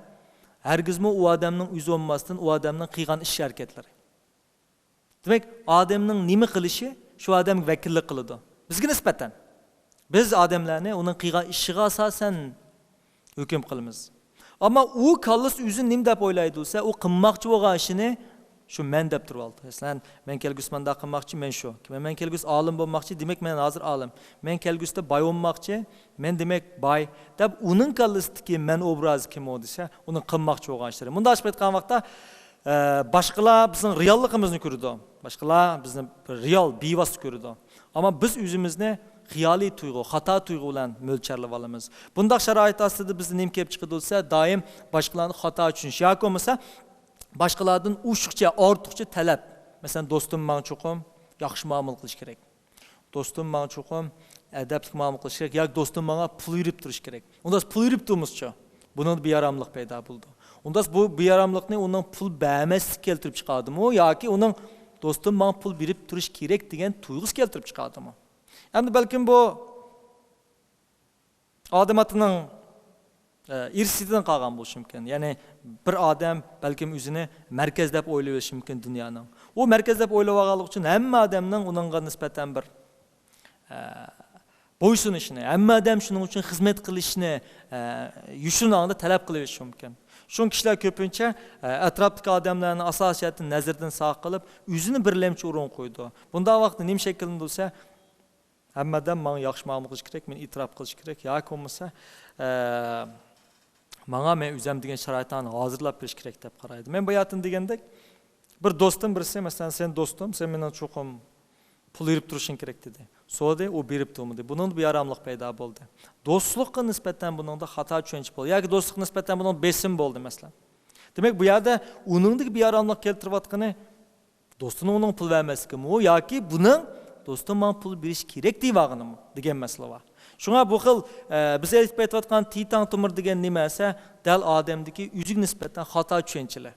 ھەرگىزمۇ ئۇ ئادەمنىڭ ئۆزى بولماستىن، ئۇ ئادەمنىڭ قىلغان ئىش-ھەرىكەتلىرى. دېمەك، ئادەمنىڭ نېمە قىلىشى شۇ ئادەمگە ۋەكىللىك قىلىدۇ. بىزگە نىسبەتەن. بىز ئادەملەرنى ئۇنىڭ قىلغان ئىشىغا ئاساسەن ھۆكۈم قىلىمىز. ئەمما ئۇ كاللىسى ئۆزىنى نېمە دەپ ئويلايدۇ دېسە، ئۇ قىلماقچى بولغان ئىشىنى شۇ مەن دەپ تۇرۇۋالىدۇ. مەسىلەن، مەن كەلگۈسى مۇنداق قىلماقچى، مەن شۇ. مەن، مەن كەلگۈسى ئالىم بولماقچى، دېمەك، مەن ھازىر ئالىم. مەن كەلگۈسىدە باي بولماقچى، مەن، دېمەك، باي، دەپ ئۇنىڭ كاللىسىدىكى مەن ئوبرازى كىم ئۇ دېسە، ئۇنىڭ قىلماقچى بولغان ئىشلىرى. مۇنداقچە ئېيتقان ۋاقىتتا، ئە، باشقىلار بىزنىڭ رېئاللىقىمىزنى كۆرىدۇ. باشقىلار بىزنى بىر رېئال، بىۋاسىتە كۆرىدۇ. ئەمما بىز ئۆزىمىزنى خىيالىي تۇيغۇ، خاتا تۇيغۇ بىلەن مۆلچەرلەپ ئالىمىز. بۇنداق شارائىت ئاستىدا بىزدە نېمە كېلىپ چىقىدۇ دېسە، دائىم باشقىلارنى خاتا چۈشىنىش ياكى بولمىسا باشقىلاردىن ئوشۇقچە، ئارتۇقچە تەلەپ. مەسىلەن، دوستۇم ماڭا چوقۇم ياخشى مۇئامىلە قىلىشى كېرەك. دوستۇم ماڭا چوقۇم ئەدەپلىك مۇئامىلە قىلىشى كېرەك ياكى دوستۇم ماڭا پۇل بېرىپ تۇرۇشى كېرەك. ئۇنداق پۇل بېرىپ تۇرمىسىچۇ؟ بۇنىڭدا بىئاراملىق پەيدا بولىدۇ. ئۇنداق بۇ بىئاراملىقنى ئۇنىڭ پۇل بەرمەسلىك كەلتۈرۈپ چىقاردىمۇ ياكى ئۇنىڭ دوستۇم ماڭا پۇل بېرىپ تۇرۇشى كېرەك دېگەن تۇيغۇسى كەلتۈرۈپ چىقاردىمۇ؟ ئەمدى بەلكىم بۇ ئادەم ئاتىنىڭ، ئە، ئىرسىيىتىدىن قالغان بولۇشى مۇمكىن. يەنى بىر ئادەم بەلكىم ئۆزىنى مەركەز دەپ ئويلىۋېلىشى مۇمكىن دۇنيانىڭ. ئۇ مەركەز دەپ ئويلىۋالغانلىقى ئۈچۈن ھەممە ئادەمنىڭ ئۇنىڭغا نىسبەتەن بىر، ئە، بويسۇنۇشىنى، ھەممە ئادەم شۇنىڭ ئۈچۈن خىزمەت قىلىشىنى، ئە، يوشۇرۇن ھالدا تەلەپ قىلىۋېلىشى مۇمكىن. شۇڭا كىشىلەر كۆپىنچە، ئە، ئەتراپتىكى ئادەملەرنى ئاساسىي جەھەتتىن نەزىرىدىن ساقىت قىلىپ، ئۆزىنى بىرلەمچى ئورۇنغا قويىدۇ. بۇنداق ۋاقىتتا نېمە شەكىللىنىدۇ دېسە، ھەممە ئادەم ماڭا ياخشى مۇئامىلە قىلىشى كېرەك، مېنى ئېتىراپ قىلىشى كېرەك ياكى بولمىسا، ئە، ماڭا مەن ئۆزۈم دېگەن شارائىتنى ھازىرلاپ بېرىش كېرەك دەپ قارايدۇ. مەن باياتىن دېگەندەك، بىر دوستۇم بىرسى، مەسىلەن، سەن دوستۇم، سەن مېنىڭ چوقۇم پۇل بېرىپ تۇرۇشۇڭ كېرەك دېدى. سورىدى، ئۇ بېرىپ تۇرمىدى. بۇنىڭدا بىئاراملىق پەيدا بولدى. دوستلۇققا نىسبەتەن بۇنىڭدا خاتا چۈشەنچە بولدى. ياكى دوستلۇققا نىسبەتەن بۇنىڭدا بېسىم بولدى، مەسىلەن. دېمەك، بۇ يەردە ئۇنىڭدىكى بىئاراملىق كەلتۈرۈۋاتقىنى دوستىنىڭ ئۇنىڭ پۇل بەرمەسلىكىمۇ ياكى بۇنىڭ دوستۇم ماڭا پۇل بېرىش كېرەك دەيۋالغىنىمۇ دېگەن مەسىلە بار. شۇڭا بۇ خىل، ئە، بىز ئېيتىپ ئېيتىۋاتقان تىيتاڭ تومۇر دېگەن نېمە دېسە، دەل ئادەمدىكى ئۆزىگە نىسبەتەن خاتا چۈشەنچىلەر.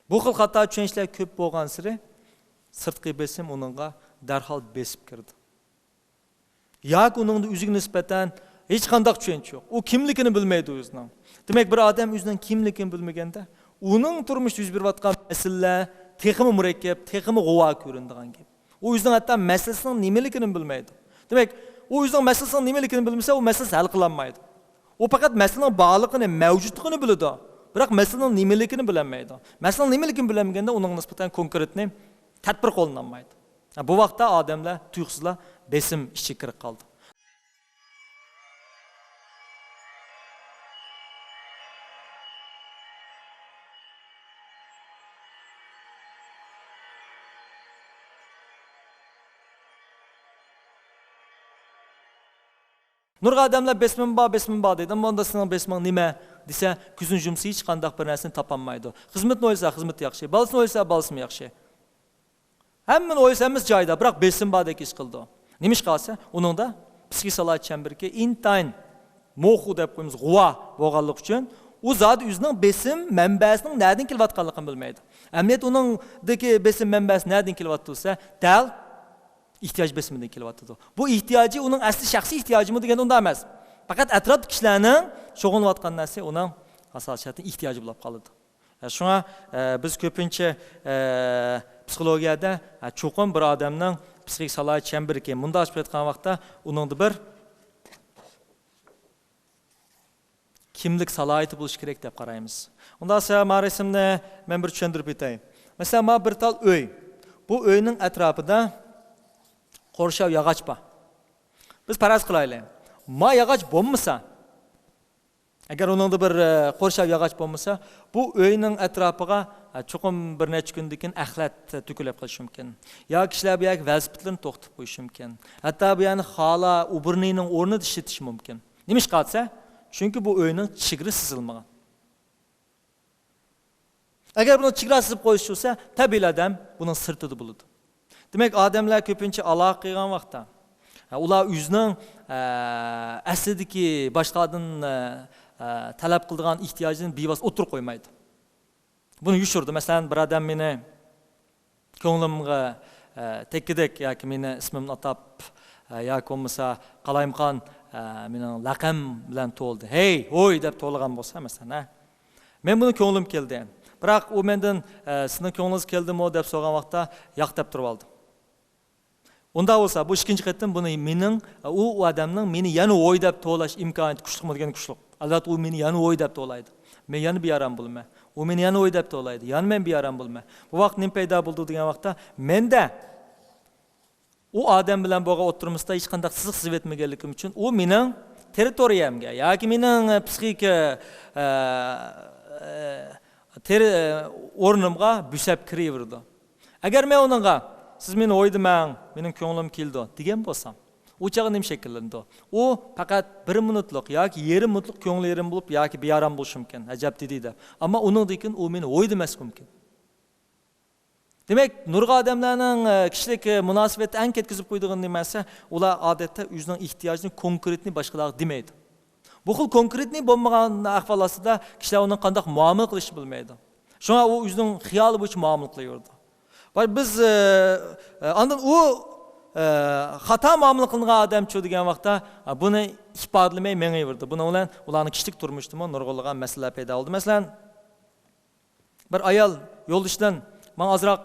بۇ خىل خاتا چۈشەنچىلەر كۆپ بولغانسېرى سىرتقى بېسىم ئۇنىڭغا دەرھال بېسىپ كىرىدۇ. ياكى ئۇنىڭدا ئۆزىگە نىسبەتەن ھېچقانداق چۈشەنچە يوق. ئۇ كىملىكىنى بىلمەيدۇ ئۆزىنىڭ. دېمەك، بىر ئادەم ئۆزىنىڭ كىملىكىنى بىلمىگەندە، ئۇنىڭ تۇرمۇشتا يۈز بېرىۋاتقان مەسىلىلەر تېخىمۇ مۇرەككەپ، تېخىمۇ غۇۋا كۆرۈنىدىغان گەپ. ئۇ ئۆزىنىڭ ھەتتا مەسىلىسىنىڭ نېمىلىكىنى بىلمەيدۇ. دېمەك، ئۇ ئۆزىنىڭ مەسىلىسىنىڭ نېمىلىكىنى بىلمىسە، ئۇ مەسىلىسىنى ھەل قىلالمايدۇ. ئۇ پەقەت مەسىلىنىڭ بارلىقىنى، مەۋجۇتلۇقىنى بىلىدۇ، بىراق مەسىلىنىڭ نېمىلىكىنى بىلەلمەيدۇ. مەسىلىنىڭ نېمىلىكىنى بىلەلمىگەندە، ئۇنىڭغا نىسبەتەن كونكرېتنى تەدبىر قوللىنالمايدۇ. بۇ ۋاقىتتا ئادەملەر تۇيۇقسىزلا بېسىم ئىچىگە كىرىپ قالىدۇ. نۇرغۇن ئادەملەر بېسىمىم بار، بېسىمىم بار دەيدۇ. ئەمما ئۇندا سېنىڭ بېسىمىڭ نېمە دېسە، كۆزىنى يۇمسا ھېچقانداق بىر نەرسىنى تاپالمايدۇ. خىزمىتىنى ئويلىسا خىزمىتى ياخشى، بالىسىنى ئويلىسا بالىسىمۇ ياخشى. ھەممىنى ئويلىسا ھەممىسى جايىدا، بىراق بېسىم باردەك ھېس قىلىدۇ. نېمىشقا دېسە، ئۇنىڭدا پسىخىك سالاھىيەت چەمبىرىكى ئىنتايىن موخۇ دەپ قويىمىز، غۇۋا بولغانلىقى ئۈچۈن، ئۇ زادى ئۆزىنىڭ بېسىم مەنبەسىنىڭ نەدىن كېلىۋاتقانلىقىنى بىلمەيدۇ. ئەمەلىيەتتە ئۇنىڭدىكى بېسىم مەنبەسى نەدىن كېلىۋاتىدۇ دېسە، دەل ئېھتىياج بېسىمىدىن كېلىۋاتىدۇ. بۇ ئېھتىياجى ئۇنىڭ ئەسلى شەخسىي ئېھتىياجىمۇ دېگەندە ئۇنداق ئەمەس. پەقەت ئەتراپتىكى كىشىلەرنىڭ شۇغۇلىنىۋاتقان نەرسە ئۇنىڭ ئاساسىي جەھەتتىن ئېھتىياجى بولۇپ قالىدۇ. شۇڭا، ئە، بىز كۆپىنچە، ئە، پسىخولوگىيەدە، ئە، چوقۇم بىر ئادەمنىڭ پسىخىك سالاھىيەت چەمبىرىكى مۇنداق ئېچىپ ئېيتقان ۋاقىتتا ئۇنىڭدا بىر كىملىك سالاھىيىتى بولۇشى كېرەك دەپ قارايمىز. ئۇنداق بولسا، ما رەسىمنى مەن بىر چۈشەندۈرۈپ ئۆتەي. مەسىلەن، ما بىر تال ئۆي. بۇ ئۆينىڭ ئەتراپىدا قورشاۋ ياغاچ بار. بىز پەرەز قىلايلى. ما ياغاچ بولمىسا، ئەگەر ئۇنىڭدا بىر، ئە، قورشاۋ ياغاچ بولمىسا، بۇ ئۆينىڭ ئەتراپىغا، ئە، چوقۇم بىر نەچچە كۈندىن كېيىن ئەخلەت تۆكۈلۈپ قېلىشى مۇمكىن. يا كىشىلەر بۇ يەرگە ۋېلىسىپىتلىرىنى توختىتىپ قويۇشى مۇمكىن. ھەتتا بۇ يەرنى خالا ئوبورنىينىڭ ئورنىدا ئىشلىتىشى مۇمكىن. نېمىشقا دېسە، چۈنكى بۇ ئۆينىڭ چېگرا سىزىلمىغان. ئەگەر بۇنىڭ چېگراسى سىزىپ قويۇش بولسا، تەبىئىي ئادەم بۇنىڭ سىرتىدا بولىدۇ. دېمەك، ئادەملەر كۆپىنچە ئالاقە قىلغان ۋاقىتتا، ئە، ئۇلار ئۆزىنىڭ، ئە، ئەسلىدىكى باشقىلاردىن، ئە، ئە، تەلەپ قىلىدىغان ئېھتىياجىنى بىۋاسىتە ئوتتۇرىغا قويمايدۇ. بۇنى يوشۇرىدۇ. مەسىلەن، بىر ئادەم مېنى كۆڭلۈمگە، ئە، تەگكۈدەك ياكى مېنى ئىسمىمنى ئاتاپ، ئە، ياكى بولمىسا قالايمىقان، ئە، مېنىڭ لەقەم بىلەن توۋلىدى. «ھەي، ھوي!» دەپ توۋلىغان بولسا، مەسىلەن، ھە. مەن بۇنى كۆڭلۈم كەلدى. بىراق ئۇ مەندىن، ئە، «سىزنىڭ كۆڭلىڭىز كەلدىمۇ؟» دەپ سورىغان ۋاقىتتا، «ياق» دەپ تۇرۇۋالدىم. ئۇنداق بولسا، بۇ ئىككىنچى قېتىم بۇنى مېنىڭ، ئۇ ئادەمنىڭ مېنى يەنە ھوي دەپ توۋلاش ئىمكانىيىتى كۈچلۈكمۇ دېگەن كۈچلۈك. ئەلۋەتتە، ئۇ مېنى يەنە ھوي دەپ توۋلايدۇ. مەن يەنە بىئارام بولىمەن. ئۇ مېنى يەنە ھوي دەپ توۋلايدۇ. يەنە مەن بىئارام بولىمەن. بۇ ۋاقىت نېمە پەيدا بولىدۇ دېگەن ۋاقىتتا، مەندە ئۇ ئادەم بىلەن بولغان ئوتتۇرىمىزدا ھېچقانداق سىزىق سىزىۋەتمىگەنلىكىم ئۈچۈن، ئۇ مېنىڭ تېررىتورىيەمگە ياكى مېنىڭ، ئە، پسىخىكا، ئە، ئە، تېررى-، ئورنۇمغا بۆسۈپ كىرىۋېرىدۇ. ئەگەر مەن ئۇنىڭغا، «سىز مېنى ھوي دېمەڭ، مېنىڭ كۆڭلۈم كېلىدۇ» دېگەن بولسام، ئۇ چاغدا نېمە شەكىللىنىدۇ؟ ئۇ پەقەت بىر مىنۇتلۇق ياكى يېرىم مىنۇتلۇق كۆڭلى يېرىم بولۇپ ياكى بىئارام بولۇشى مۇمكىن، «ئەجەب» دېدى دەپ. ئەمما ئۇنىڭدىن كېيىن ئۇ مېنى ھوي دېمەسلىكى مۇمكىن. دېمەك، نۇرغۇن ئادەملەرنىڭ، ئە، كىشىلىك، ئە، مۇناسىۋەتتە ئەڭ كەتكۈزۈپ قويىدىغان نېمىسى، ئۇلار ئادەتتە ئۆزىنىڭ ئېھتىياجىنى كونكرېتنى باشقىلارغا دېمەيدۇ. بۇ خىل كونكرېتنى بولمىغان ئەھۋال ئاستىدا كىشىلەر ئۇنىڭ قانداق مۇئامىلە قىلىشنى بىلمەيدۇ. شۇڭا ئۇ ئۆزىنىڭ خىيالى بويىچە مۇئامىلە قىلىۋېرىدۇ. ۋە بىز، ئە، ئە، ئاندىن ئۇ، ئە، خاتا مۇئامىلە قىلىنغان ئادەمچۇ دېگەن ۋاقىتتا، ئە، بۇنى ئىپادىلىمەي مېڭىۋېرىدۇ. بۇنىڭ بىلەن ئۇلارنىڭ كىشىلىك تۇرمۇشىدىمۇ نۇرغۇنلىغان مەسىلىلەر پەيدا بولدى. مەسىلەن، بىر ئايال يولدىشىدىن، «ماڭا ئازراق،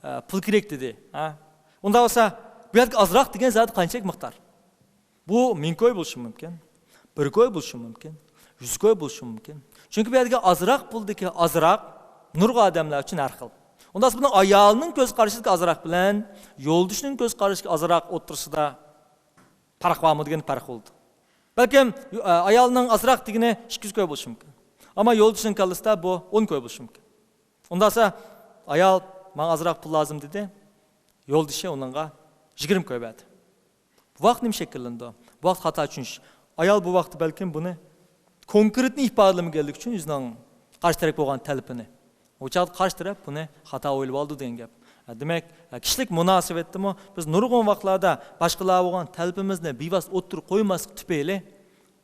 ئە، پۇل كېرەك» دېدى. ھە؟ ئۇنداق بولسا، بۇ يەردىكى ئازراق دېگەن زادى قانچىلىك مىقدار؟ بۇ مىڭ كوي بولۇشى مۇمكىن، بىر كوي بولۇشى مۇمكىن، يۈز كوي بولۇشى مۇمكىن. چۈنكى بۇ يەردىكى ئازراق پۇلدىكى ئازراق نۇرغۇن ئادەملەر ئۈچۈن ھەر خىل. ئۇنداق بولسا، بۇنىڭ ئايالىنىڭ كۆز قارىشىدىكى ئازراق بىلەن يولدىشىنىڭ كۆز قارىشىدىكى ئازراق ئوتتۇرىسىدا پەرق بارمۇ دېگەن پەرق بولىدۇ. بەلكىم، ئايالنىڭ ئازراق دېگىنى ئىككى يۈز كوي بولۇشى مۇمكىن. ئەمما يولدىشىنىڭ كاللىسىدا بۇ ئون كوي بولۇشى مۇمكىن. ئۇنداقسا، ئايال، «ماڭا ئازراق پۇل لازىم» دېدى. يولدىشى ئۇنىڭغا يىگىرمە كوي بەردى. بۇ ۋاقىت نېمە شەكىللىنىدۇ؟ بۇ ۋاقىت خاتا چۈشىنىش. ئايال بۇ ۋاقىتتا بەلكىم بۇنى كونكرېتنى ئىپادىلىمىگەنلىكى ئۈچۈن ئۆزىنىڭ قارشى تەرەپ بولغان تەلىپىنى. ئۇ چاغدا قارشى تەرەپ بۇنى خاتا ئويلىۋالىدۇ دېگەن گەپ. دېمەك، كىشىلىك مۇناسىۋەتتىمۇ بىز نۇرغۇن ۋاقىتلاردا باشقىلار بولغان تەلىپىمىزنى بىۋاسىتە ئوتتۇرىغا قويماسلىق تۈپەيلى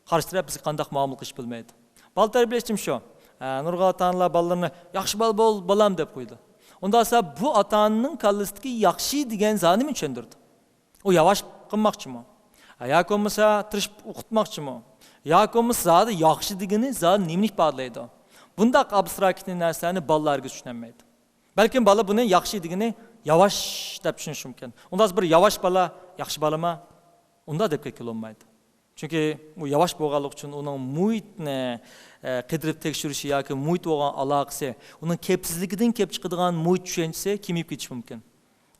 قارشى تەرەپ بىزگە قانداق مۇئامىلە قىلىشنى بىلمەيدۇ. بالا تەربىيەلەشتىمۇ شۇ. ئە، نۇرغۇن ئاتا-ئانىلار بالىلىرىنى، «ياخشى بالا بول، بالام» دەپ قويىدۇ. ئۇنداق بولسا، بۇ ئاتا-ئانىنىڭ كاللىسىدىكى ياخشى دېگەن زادى نېمىنى چۈشەندۈرىدۇ؟ ئۇ ياۋاش قىلماقچىمۇ؟ ياكى بولمىسا تىرىشىپ ئوقۇتماقچىمۇ؟ ياكى بولمىسا زادى ياخشى دېگىنى زادى نېمىنى ئىپادىلەيدۇ؟ بۇنداق ئابستراكت نەرسىلەرنى بالىلار ھەرگىز چۈشىنەلمەيدۇ. بەلكىم بالا بۇنى ياخشى دېگىنى ياۋاش دەپ چۈشىنىشى مۇمكىن. ئۇنداق بىر ياۋاش بالا ياخشى بالىما؟ ئۇنداق دەپ كەتكىلى بولمايدۇ. چۈنكى ئۇ ياۋاش بولغانلىقى ئۈچۈن ئۇنىڭ مۇھىتنى، ئە، قىدىرىپ تەكشۈرۈشى ياكى مۇھىت بولغان ئالاقىسى، ئۇنىڭ كەپسىزلىكىدىن كېلىپ چىقىدىغان مۇھىت چۈشەنچىسى كېمىيىپ كېتىشى مۇمكىن.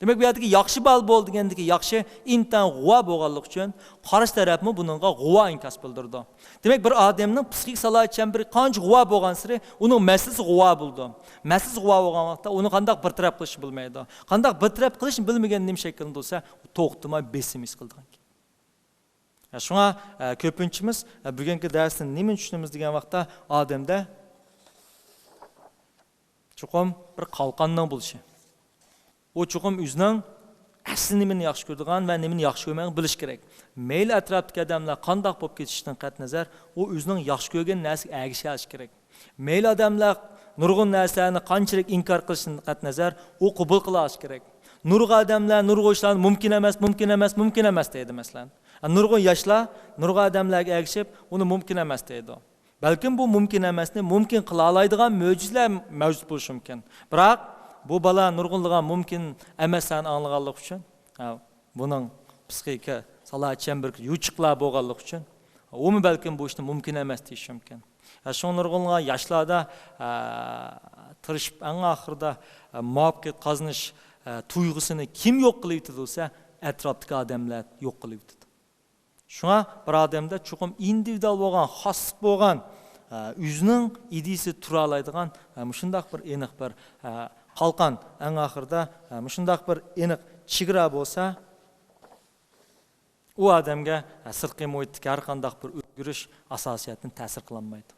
دېمەك، بۇ يەردىكى ياخشى بالا بول دېگەندىكى ياخشى ئىنتايىن غۇۋا بولغانلىقى ئۈچۈن قارشى تەرەپمۇ بۇنىڭغا غۇۋا ئىنكاس بىلدۈرىدۇ. دېمەك، بىر ئادەمنىڭ پسىخىك سالاھىيەت چەمبىرى قانچە غۇۋا بولغانسېرى ئۇنىڭ مەسىلىسى غۇۋا بولىدۇ. مەسىلىسى غۇۋا بولغان ۋاقىتتا ئۇنى قانداق بىر تەرەپ قىلىشنى بىلمەيدۇ. قانداق بىر تەرەپ قىلىشنى بىلمىگەندە نېمە شەكىللىنىدۇ دېسە، توختىماي بېسىم ھېس قىلىدىغان گەپ. شۇڭا، ئە، كۆپىنچىمىز، ئە، بۈگۈنكى دەرستىن نېمىنى چۈشىنىمىز دېگەن ۋاقىتتا، ئادەمدە چوقۇم بىر قالقاننىڭ بولۇشى. ئۇ چوقۇم ئۆزىنىڭ ئەسلى نېمىنى ياخشى كۆرىدىغان ۋە نېمىنى ياخشى كۆرمەيدىغانلىقىنى بىلىشى كېرەك. مەيلى ئەتراپتىكى ئادەملەر قانداق بولۇپ كېتىشىدىن قەتئىينەزەر، ئۇ ئۆزىنىڭ ياخشى كۆرگەن نەرسىگە ئەگىشەلىشى كېرەك. مەيلى ئادەملەر نۇرغۇن نەرسىلەرنى قانچىلىك ئىنكار قىلىشىدىن قەتئىينەزەر، ئۇ قوبۇل قىلالىشى كېرەك. نۇرغۇن ئادەملەر نۇرغۇن ئىشلارنى مۇمكىن ئەمەس، مۇمكىن ئەمەس، مۇمكىن ئەمەس دەيدۇ، مەسىلەن. نۇرغۇن ياشلار نۇرغۇن ئادەملەرگە ئەگىشىپ، ئۇنى مۇمكىن ئەمەس دەيدۇ. بەلكىم بۇ مۇمكىن ئەمەسنى مۇمكىن قىلالايدىغان مۆجىزىلەر مەۋجۇت بولۇشى مۇمكىن. بىراق، بۇ بالا نۇرغۇنلىغان مۇمكىن ئەمەسلەرنى ئاڭلىغانلىقى ئۈچۈن، ھە، بۇنىڭ پسىخىكا سالاھىيەت چەمبىرىكى يوچۇقلا بولغانلىقى ئۈچۈن، ئۇمۇ بەلكىم بۇ ئىشنى مۇمكىن ئەمەس دېيىشى مۇمكىن. شۇڭا نۇرغۇنلىغان ياشلاردا، ئە، تىرىشىپ، ئەڭ ئاخىرىدا، ئە، مۇۋەپپەقىيەت قازىنىش، ئە، تۇيغۇسىنى كىم يوق قىلىۋېتىدۇ دېسە، ئەتراپتىكى ئادەملەر يوق قىلىۋېتىدۇ. شۇڭا بىر ئادەمدە چوقۇم ئىندىۋىدۇئال بولغان، خاسلىق بولغان، ئە، ئۆزىنىڭ ئىدىيىسى تۇرالايدىغان، ئە، مۇشۇنداق بىر ئېنىق بىر، ئە، قالقان، ئەڭ ئاخىرىدا، ئە، مۇشۇنداق بىر ئېنىق چېگرا بولسا، ئۇ ئادەمگە، ئە، سىرتقى مۇھىتتىكى ھەر قانداق بىر ئۆزگىرىش ئاساسىي جەھەتتىن تەسىر قىلالمايدۇ.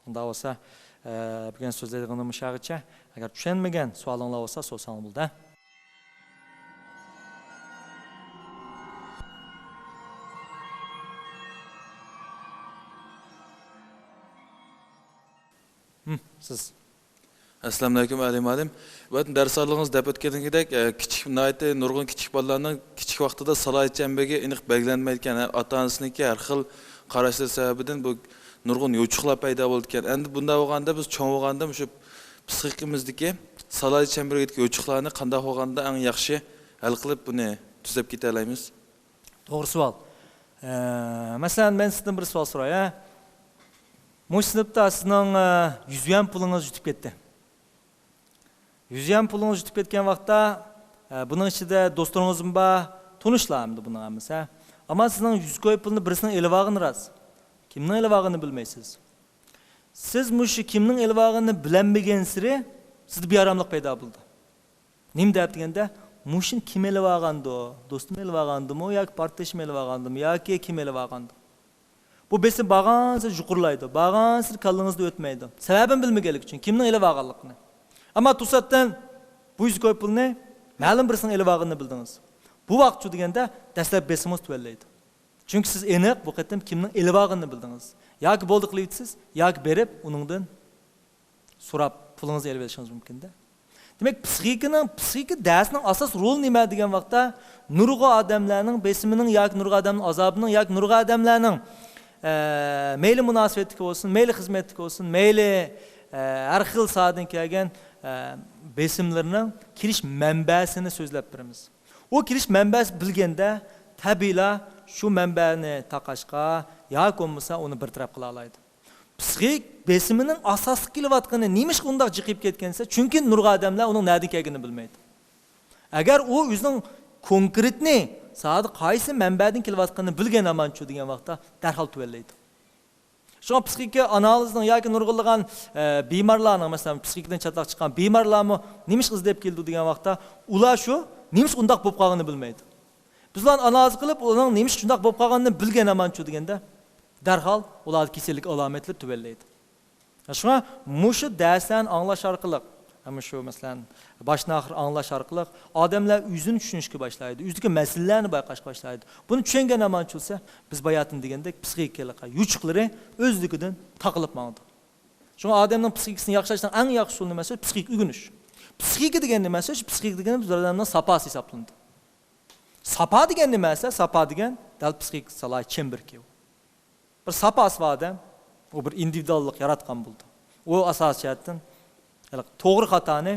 ئۇنداق بولسا، ئە، بۈگۈن سۆزلەيدىغىنىم مۇشۇغىچە. ئەگەر چۈشەنمىگەن سوئالىڭلار بولسا، سورىساڭلار بولىدۇ. ھىم، سىز. ئەسسالامۇئەلەيكۇم، ئەلى مۇئەللىم. بۇ دەرس ئارىلىقىڭىز دەپ ئۆتكىنىدەك، ئە، كىچىك، ناھايىتى نۇرغۇن كىچىك بالىلارنىڭ كىچىك ۋاقتىدا سالاھىيەت چەمبىرىكى ئېنىق بەلگىلەنمەيدىكەن. ھە، ئاتا-ئانىسىنىڭكى ھەر خىل قاراشلىرى سەۋەبىدىن بۇ نۇرغۇن يوچۇقلار پەيدا بولىدىكەن. ئەمدى بۇنداق بولغاندا بىز چوڭ بولغاندا مۇشۇ پسىخىكىمىزدىكى سالاھىيەت چەمبىرىكىدىكى يوچۇقلارنى قانداق بولغاندا ئەڭ ياخشى ھەل قىلىپ بۇنى تۈزەپ كېتەلەيمىز؟ توغرا سوئال. ئە، مەسىلەن، مەن سىزدىن بىر سوئال سوراي، ھە؟ مۇشۇ سىنىپتا سىزنىڭ، ئە، يۈز يۈەن پۇلىڭىز يۈتۈپ كەتتى. يۈز يۈەن پۇلىڭىز يۈتۈپ كەتكەن ۋاقىتتا، ئە، بۇنىڭ ئىچىدە دوستلىرىڭىزمۇ بار، تونۇشلار ئەمدى بۇنىڭ ھەممىسى، ھە؟ ئەمما سىزنىڭ يۈز كوي پۇلنى بىرسىنىڭ ئېلىۋالغىنى راست. كىمنىڭ ئېلىۋالغىنىنى بىلمەيسىز. سىز مۇشۇ كىمنىڭ ئېلىۋالغىنىنى بىلەلمىگەنسېرى سىزدە بىئاراملىق پەيدا بولىدۇ. نېمە دەپ دېگەندە، مۇشۇنى كىم ئېلىۋالغاندۇ؟ دوستۇم ئېلىۋالغاندىمۇ ياكى پارتدىشىم ئېلىۋالغاندىمۇ ياكى كىم ئېلىۋالغاندۇ؟ بۇ بېسىم بارغانسېرى يۇقىرىلايدۇ، بارغانسېرى كاللىڭىزدا ئۆتمەيدۇ. سەۋەبىنى بىلمىگەنلىكى ئۈچۈن، كىمنىڭ ئېلىۋالغانلىقىنى. ئەمما توساتتىن بۇ يۈز كوي پۇلنى مەلۇم بىرسىنىڭ ئېلىۋالغىنىنى بىلدىڭىز. بۇ ۋاقىتچۇ دېگەندە دەسلەپ بېسىمىڭىز تۆۋەنلەيدۇ. چۈنكى سىز ئېنىق بۇ قېتىم كىمنىڭ ئېلىۋالغىنىنى بىلدىڭىز. ياكى بولدى قىلىۋېتىسىز، ياكى بېرىپ ئۇنىڭدىن سوراپ پۇلىڭىزنى ئېلىۋېلىشىڭىز مۇمكىن-دە. دېمەك، پسىخىكىنىڭ، پسىخىكا دەرسىنىڭ ئاساس رولى نېمە دېگەن ۋاقىتتا، نۇرغۇن ئادەملەرنىڭ بېسىمىنىڭ ياكى نۇرغۇن ئادەمنىڭ ئازابىنىڭ ياكى نۇرغۇن ئادەملەرنىڭ، ئە، مەيلى مۇناسىۋەتتىكى بولسۇن، مەيلى خىزمەتتىكى بولسۇن، مەيلى، ئە، ھەر خىل ساھەدىن كەلگەن، ئە، بېسىملىرىنىڭ كېلىش مەنبەسىنى سۆزلەپ بېرىمىز. ئۇ كېلىش مەنبەسى بىلگەندە، تەبىئىيلا شۇ مەنبەنى تاقاشقا ياكى بولمىسا ئۇنى بىر تەرەپ قىلالايدۇ. پسىخىك بېسىمىنىڭ ئاساسلىق كېلىۋاتقىنى نېمىشقا ئۇنداق جىقىيىپ كەتكەن دېسە، چۈنكى نۇرغۇن ئادەملەر ئۇنىڭ نەدىن كەلگىنىنى بىلمەيدۇ. ئەگەر ئۇ ئۆزىنىڭ كونكرېتنى ساھەدە قايسى مەنبەدىن كېلىۋاتقىنىنى بىلگەن ئامانچۇ دېگەن ۋاقىتتا دەرھال تۆۋەنلەيدۇ. شۇڭا پسىخىكا ئانالىزنىڭ ياكى نۇرغۇنلىغان، ئە، بىمارلارنىڭ، مەسىلەن، پسىخىكىدىن چاتاق چىققان بىمارلارمۇ نېمىشقا ئىزدەپ كېلىدۇ دېگەن ۋاقىتتا، ئۇلار شۇ نېمىشقا ئۇنداق بولۇپ قالغىنىنى بىلمەيدۇ. بىز ئۇلارنى ئانالىز قىلىپ، ئۇلارنىڭ نېمىشقا شۇنداق بولۇپ قالغىنىنى بىلگەن ئامانچۇ دېگەندە، دەرھال ئۇلاردا كېسەللىك ئالامەتلىرى تۆۋەنلەيدۇ. شۇڭا مۇشۇ دەرسلەرنى ئاڭلاش ئارقىلىق، مۇشۇ، مەسىلەن، باشتىن ئاخىر ئاڭلاش ئارقىلىق ئادەملەر ئۆزىنى چۈشىنىشكە باشلايدۇ، ئۆزىدىكى مەسىلىلەرنى بايقاشقا باشلايدۇ. بۇنى چۈشەنگەن ئامانچۇ بولسا، بىز باياتىن دېگەندەك پسىخىكىلىق يوچۇقلىرى ئۆزلۈكىدىن تاقىلىپ ماڭىدۇ. شۇڭا ئادەمنىڭ پسىخىكىسىنى ياخشىلاشنىڭ ئەڭ ياخشى ئۇسۇلى نېمە دېسە، پسىخىكا ئۆگىنىش. پسىخىكا دېگەن نېمە دېسە، پسىخىكا دېگەن بىز ئادەمنىڭ ساپاسى ھېسابلىنىدۇ. ساپا دېگەن نېمە دېسە، ساپا دېگەن دەل پسىخىك سالاھىيەت چەمبىرىكى. بىر ساپاسى بار ئادەم، ئۇ بىر ئىندىۋىدۇئاللىق ياراتقان بولىدۇ. ئۇ ئاساسىي جەھەتتىن ھېلىقى توغرا خاتانى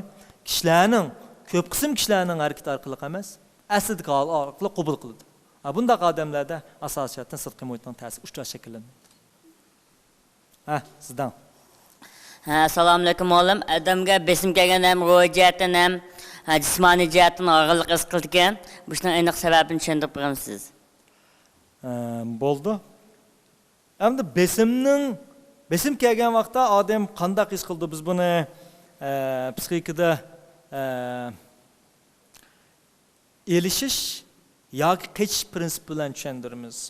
كىشىلەرنىڭ، كۆپ قىسىم كىشىلەرنىڭ ھەرىكىتى ئارقىلىق ئەمەس، ئەسلىدىكى ھالى ئارقىلىق قوبۇل قىلىدۇ. ھە، بۇنداق ئادەملەردە ئاساسىي جەھەتتىن سىرتقى مۇھىتنىڭ تەسىرى ئۇچراش شەكىللەنمەيدۇ. ھە، سىزدىن. ھە، ئەسسالامۇئەلەيكۇم مۇئەللىم. ئادەمگە بېسىم كەلگەندە ھەم روھىي جەھەتتىن ھەم، ھە، جىسمانىي جەھەتتىن ھارغىنلىق ھېس قىلىدىكەن. مۇشۇنىڭ ئېنىق سەۋەبىنى چۈشەندۈرۈپ بېرەمسىز؟ ھە، بولدى. ئەمدى بېسىمنىڭ، بېسىم كەلگەن ۋاقىتتا ئادەم قانداق ھېس قىلىدۇ؟ بىز بۇنى، ئە، پسىخىكىدا، ئە، ئېلىشىش ياكى قېچىش پىرىنسىپى بىلەن چۈشەندۈرىمىز.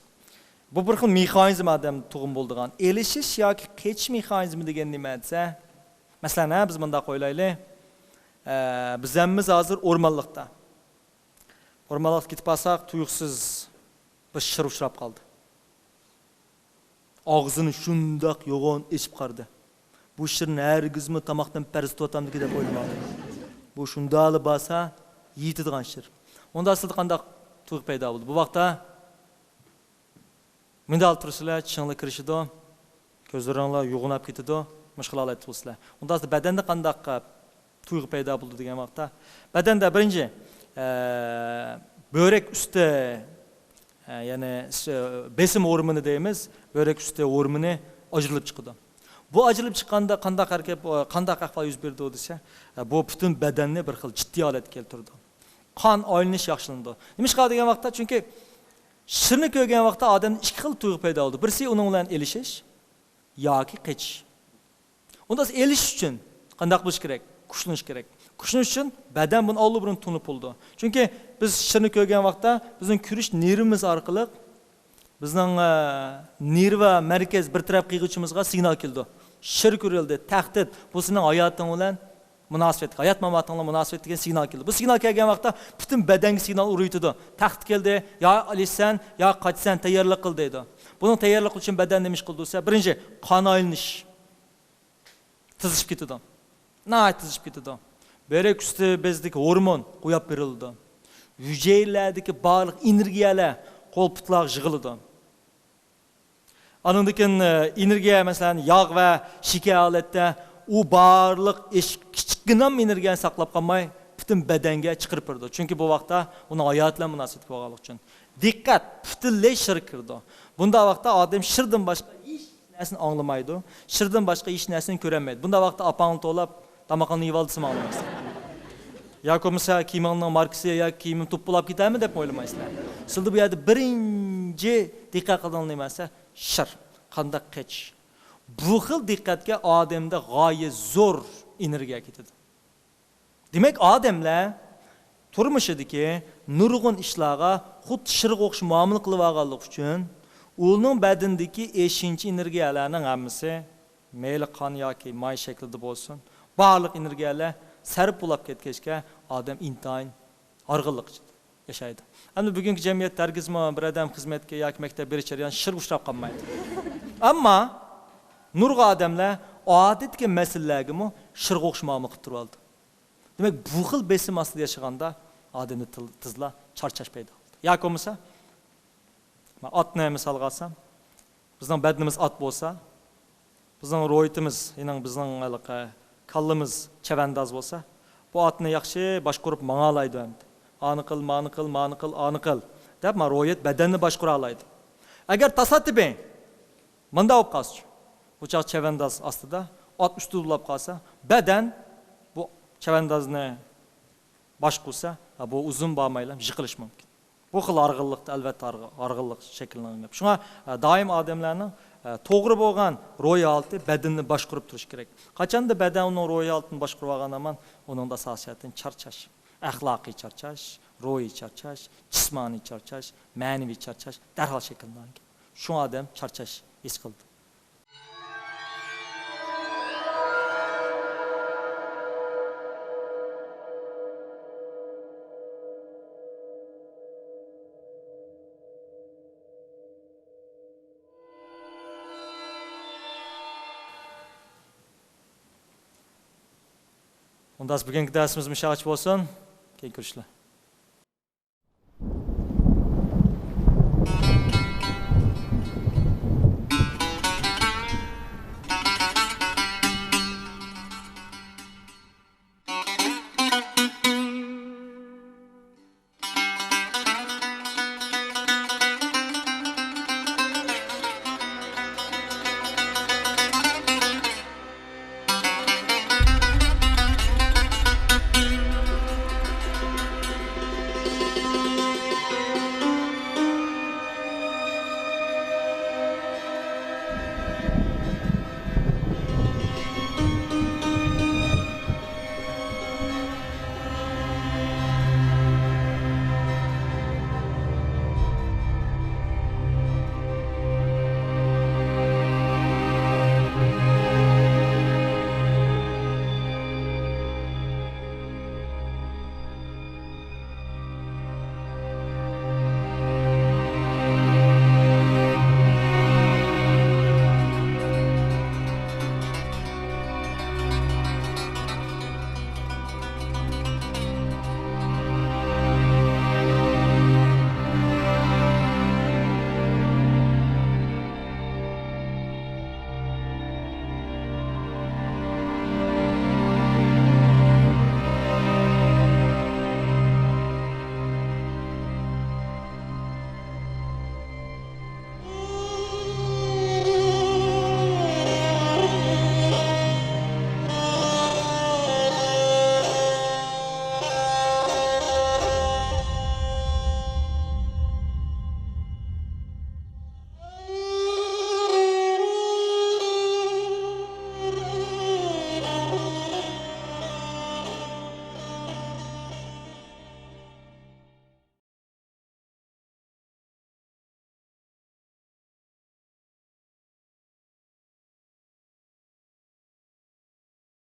بۇ بىر خىل مېخانىزم ئادەمدە تۇغۇم بولىدىغان. ئېلىشىش ياكى قېچىش مېخانىزمى دېگەن نېمە دېسە، مەسىلەن، ھە، بىز مۇنداق ئويلايلى. ئە، بىز ھەممىمىز ھازىر ئورمانلىقتا. ئورمانلىققا كېتىپ بارساق، تۇيۇقسىز بىر شىر ئۇچراپ قالدى. ئاغزىنى شۇنداق يوغان ئېچىپ قارىدى. بۇ شىرنى ھەرگىزمۇ تاماقتىن پەرز تۇتۇۋاتامدىكىن دەپ ئويلىماپتۇ. بۇ شۇنداقلا بارسا يېيىتىدىغان شىر. ئۇندا سىزدە قانداق تۇيغۇ پەيدا بولدى؟ بۇ ۋاقىتتا مىدال تۇرسىلە چىشىڭلار كىرىشىدۇ. كۆزلىرىڭلار يوغىناپ كېتىدۇ، مۇشۇ خىل ھالەتتە بولىسىلەر. ئۇنداق بەدەندە قانداق تۇيغۇ پەيدا بولىدۇ دېگەن ۋاقىتتا، بەدەندە بىرىنچى، ئە، بۆرەك ئۈستى، ئە، يەنى س-، بېسىم ھورمونى دەيمىز، بۆرەك ئۈستى ھورمونى ئاجرىلىپ چىقىدۇ. بۇ ئاجرىلىپ چىققاندا قانداق ھەرىكەت، قانداق ئەھۋال يۈز بېرىدۇ دېسە، ئە، بۇ پۈتۈن بەدەننى بىر خىل جىددىي ھالەتكە كەلتۈرىدۇ. قان ئايلىنىش ياخشىلىنىدۇ. نېمىشقا دېگەن ۋاقىتتا، چۈنكى شىرنى كۆرگەن ۋاقىتتا ئادەمدە ئىككى خىل تۇيغۇ پەيدا بولىدۇ. بىرسى ئۇنىڭ بىلەن ئېلىشىش ياكى قېچىش. ئۇندا ئېلىش ئۈچۈن قانداق بولۇش كېرەك؟ كۈچلىنىش كېرەك. كۈچلىنىش ئۈچۈن بەدەن بۇنى ئاللىبۇرۇن تونۇپ بولىدۇ. چۈنكى بىز شىرنى كۆرگەن ۋاقىتتا بىزنىڭ كۆرۈش نېرۋىمىز ئارقىلىق بىزنىڭ، ئە، نېرۋا مەركەز بىر تەرەپ قىيغۇچىمىزغا سىگنال كېلىدۇ. شىر كۆرۈلدى، تەھدىت، بۇ سېنىڭ ھاياتىڭ بىلەن مۇناسىۋەتلىك، ھايات ماماتىڭ بىلەن مۇناسىۋەتلىك دېگەن سىگنال كېلىدۇ. بۇ سىگنال كەلگەن ۋاقىتتا پۈتۈن بەدەنگە سىگنال ئۇرۇۋېتىدۇ. تەھدىت كەلدى، يا ئېلىشسەن، يا قاچىسەن، تەييارلىق قىل دەيدۇ. بۇنىڭ تەييارلىق ئۈچۈن بەدەن نېمە ئىش قىلىدۇ دېسە، بىرىنچى، قان ئايلىنىش تېزلىشىپ كېتىدۇ. ناھايىتى تېزلىشىپ كېتىدۇ. بۆرەك ئۈستى بېزىدىكى ھورمون قويۇپ بېرىلىدۇ. ھۈجەيرىلەردىكى بارلىق ئېنېرگىيەلەر قول پۇتلارغا يىغىلىدۇ. ئاندىن كېيىن، ئە، ئېنېرگىيە، مەسىلەن، ياغ ۋە شېكەر ھالەتتە ئۇ بارلىق ئىش، كىچىككىنە ئېنېرگىيەنى ساقلاپ قالماي، پۈتۈن بەدەنگە چىقىرىپ بېرىدۇ. چۈنكى بۇ ۋاقىتتا ئۇنىڭ ھاياتى بىلەن مۇناسىۋەتلىك بولغانلىقى ئۈچۈن. دىققەت پۈتۈنلەي شىرگە كىرىدۇ. بۇنداق ۋاقىتتا ئادەم شىردىن باشقا ھېچ نەرسىنى ئاڭلىمايدۇ. شىردىن باشقا ھېچ نەرسىنى كۆرەلمەيدۇ. بۇنداق ۋاقىتتا ئاپاڭنى توۋلاپ، تامىقىڭنى يېۋالدىسىمۇ ئاڭلىمايسىلەر. ياكى بولمىسا كىيىمىڭنىڭ ماركىسى ياكى كىيىمىم توپا بولاپ كېتەرمۇ دەپمۇ ئويلىمايسىلەر. سىلەردە بۇ يەردە بىرىنچى دىققەت قىلىدىغان نېمە دېسە، شىر. قانداق قېچىش. بۇ خىل دىققەتكە ئادەمدە غايەت زور ئېنېرگىيە كېتىدۇ. دېمەك، ئادەملەر تۇرمۇشىدىكى نۇرغۇن ئىشلارغا خۇددى شىرغا ئوخشاش مۇئامىلە قىلىۋالغانلىقى ئۈچۈن، ئۇنىڭ بەدىنىدىكى ئېشىنچا ئېنېرگىيەلەرنىڭ ھەممىسى، مەيلى قان ياكى ماي شەكلىدە بولسۇن، بارلىق ئېنېرگىيەلەر سەرپ بولاپ كەتكەچكە، ئادەم ئىنتايىن ھارغىنلىق ئىچىدە ياشايدۇ. ئەمدى بۈگۈنكى جەمئىيەتتە ھەرگىزمۇ بىر ئادەم خىزمەتكە ياكى مەكتەپ بېرىش جەريانىدا شىرغا ئۇچراپ قالمايدۇ. ئەمما نۇرغۇن ئادەملەر ئادەتتىكى مەسىلىلەرگىمۇ شىرغا ئوخشاش مۇئامىلە قىلىپ تۇرۇۋالىدۇ. دېمەك، بۇ خىل بېسىم ئاستىدا ياشىغاندا ئادەمدە تىل-، تېزلا چارچاش پەيدا بولىدۇ. ياكى بولمىسا، مەن ئاتنى مىسالغا ئالسام، بىزنىڭ بەدىنىمىز ئات بولسا، بىزنىڭ روھىيىتىمىز، يەنى بىزنىڭ ھېلىقى كاللىمىز چەۋەنداز بولسا، بۇ ئاتنى ياخشى باشقۇرۇپ ماڭالايدۇ ئەمدى. ئانى قىل، مانى قىل، مانى قىل، ئانى قىل دەپ، ما روھىيەت بەدەننى باشقۇرالايدۇ. ئەگەر تاسادىپىي مۇنداق بولۇپ قالسىچۇ؟ بۇ چاغ چەۋەنداز ئاستىدا، ئات ئۈستىدە ئۇلاپ قالسا، بەدەن بۇ چەۋەندازنى باشقۇرسا، ھە، بۇ ئۇزۇن بارمايلا يىقىلىشى مۇمكىن. بۇ خىل ھارغىنلىقتا، ئەلۋەتتە، ھارغ-، ھارغىنلىق شەكىللەنگەن گەپ. شۇڭا، ھە، دائىم ئادەملەرنىڭ، ھە، توغرا بولغان روھىي ھالىتى بەدىنىنى باشقۇرۇپ تۇرۇشى كېرەك. قاچاندا بەدەن ئۇنىڭ روھىي ھالىتىنى باشقۇرۇۋالغان ھامان، ئۇنىڭدا ئاساسىي جەھەتتىن چارچاش، ئەخلاقىي چارچاش، روھىي چارچاش، جىسمانىي چارچاش، مەنىۋى چارچاش دەرھال شەكىللەنگەن گەپ. شۇڭا ئادەم چارچاش ھېس قىلىدۇ. ئۇنداق بۈگۈنكى دەرسىمىز مۇشۇ يەرگىچە بولسۇن. كېيىن كۆرۈشلەر.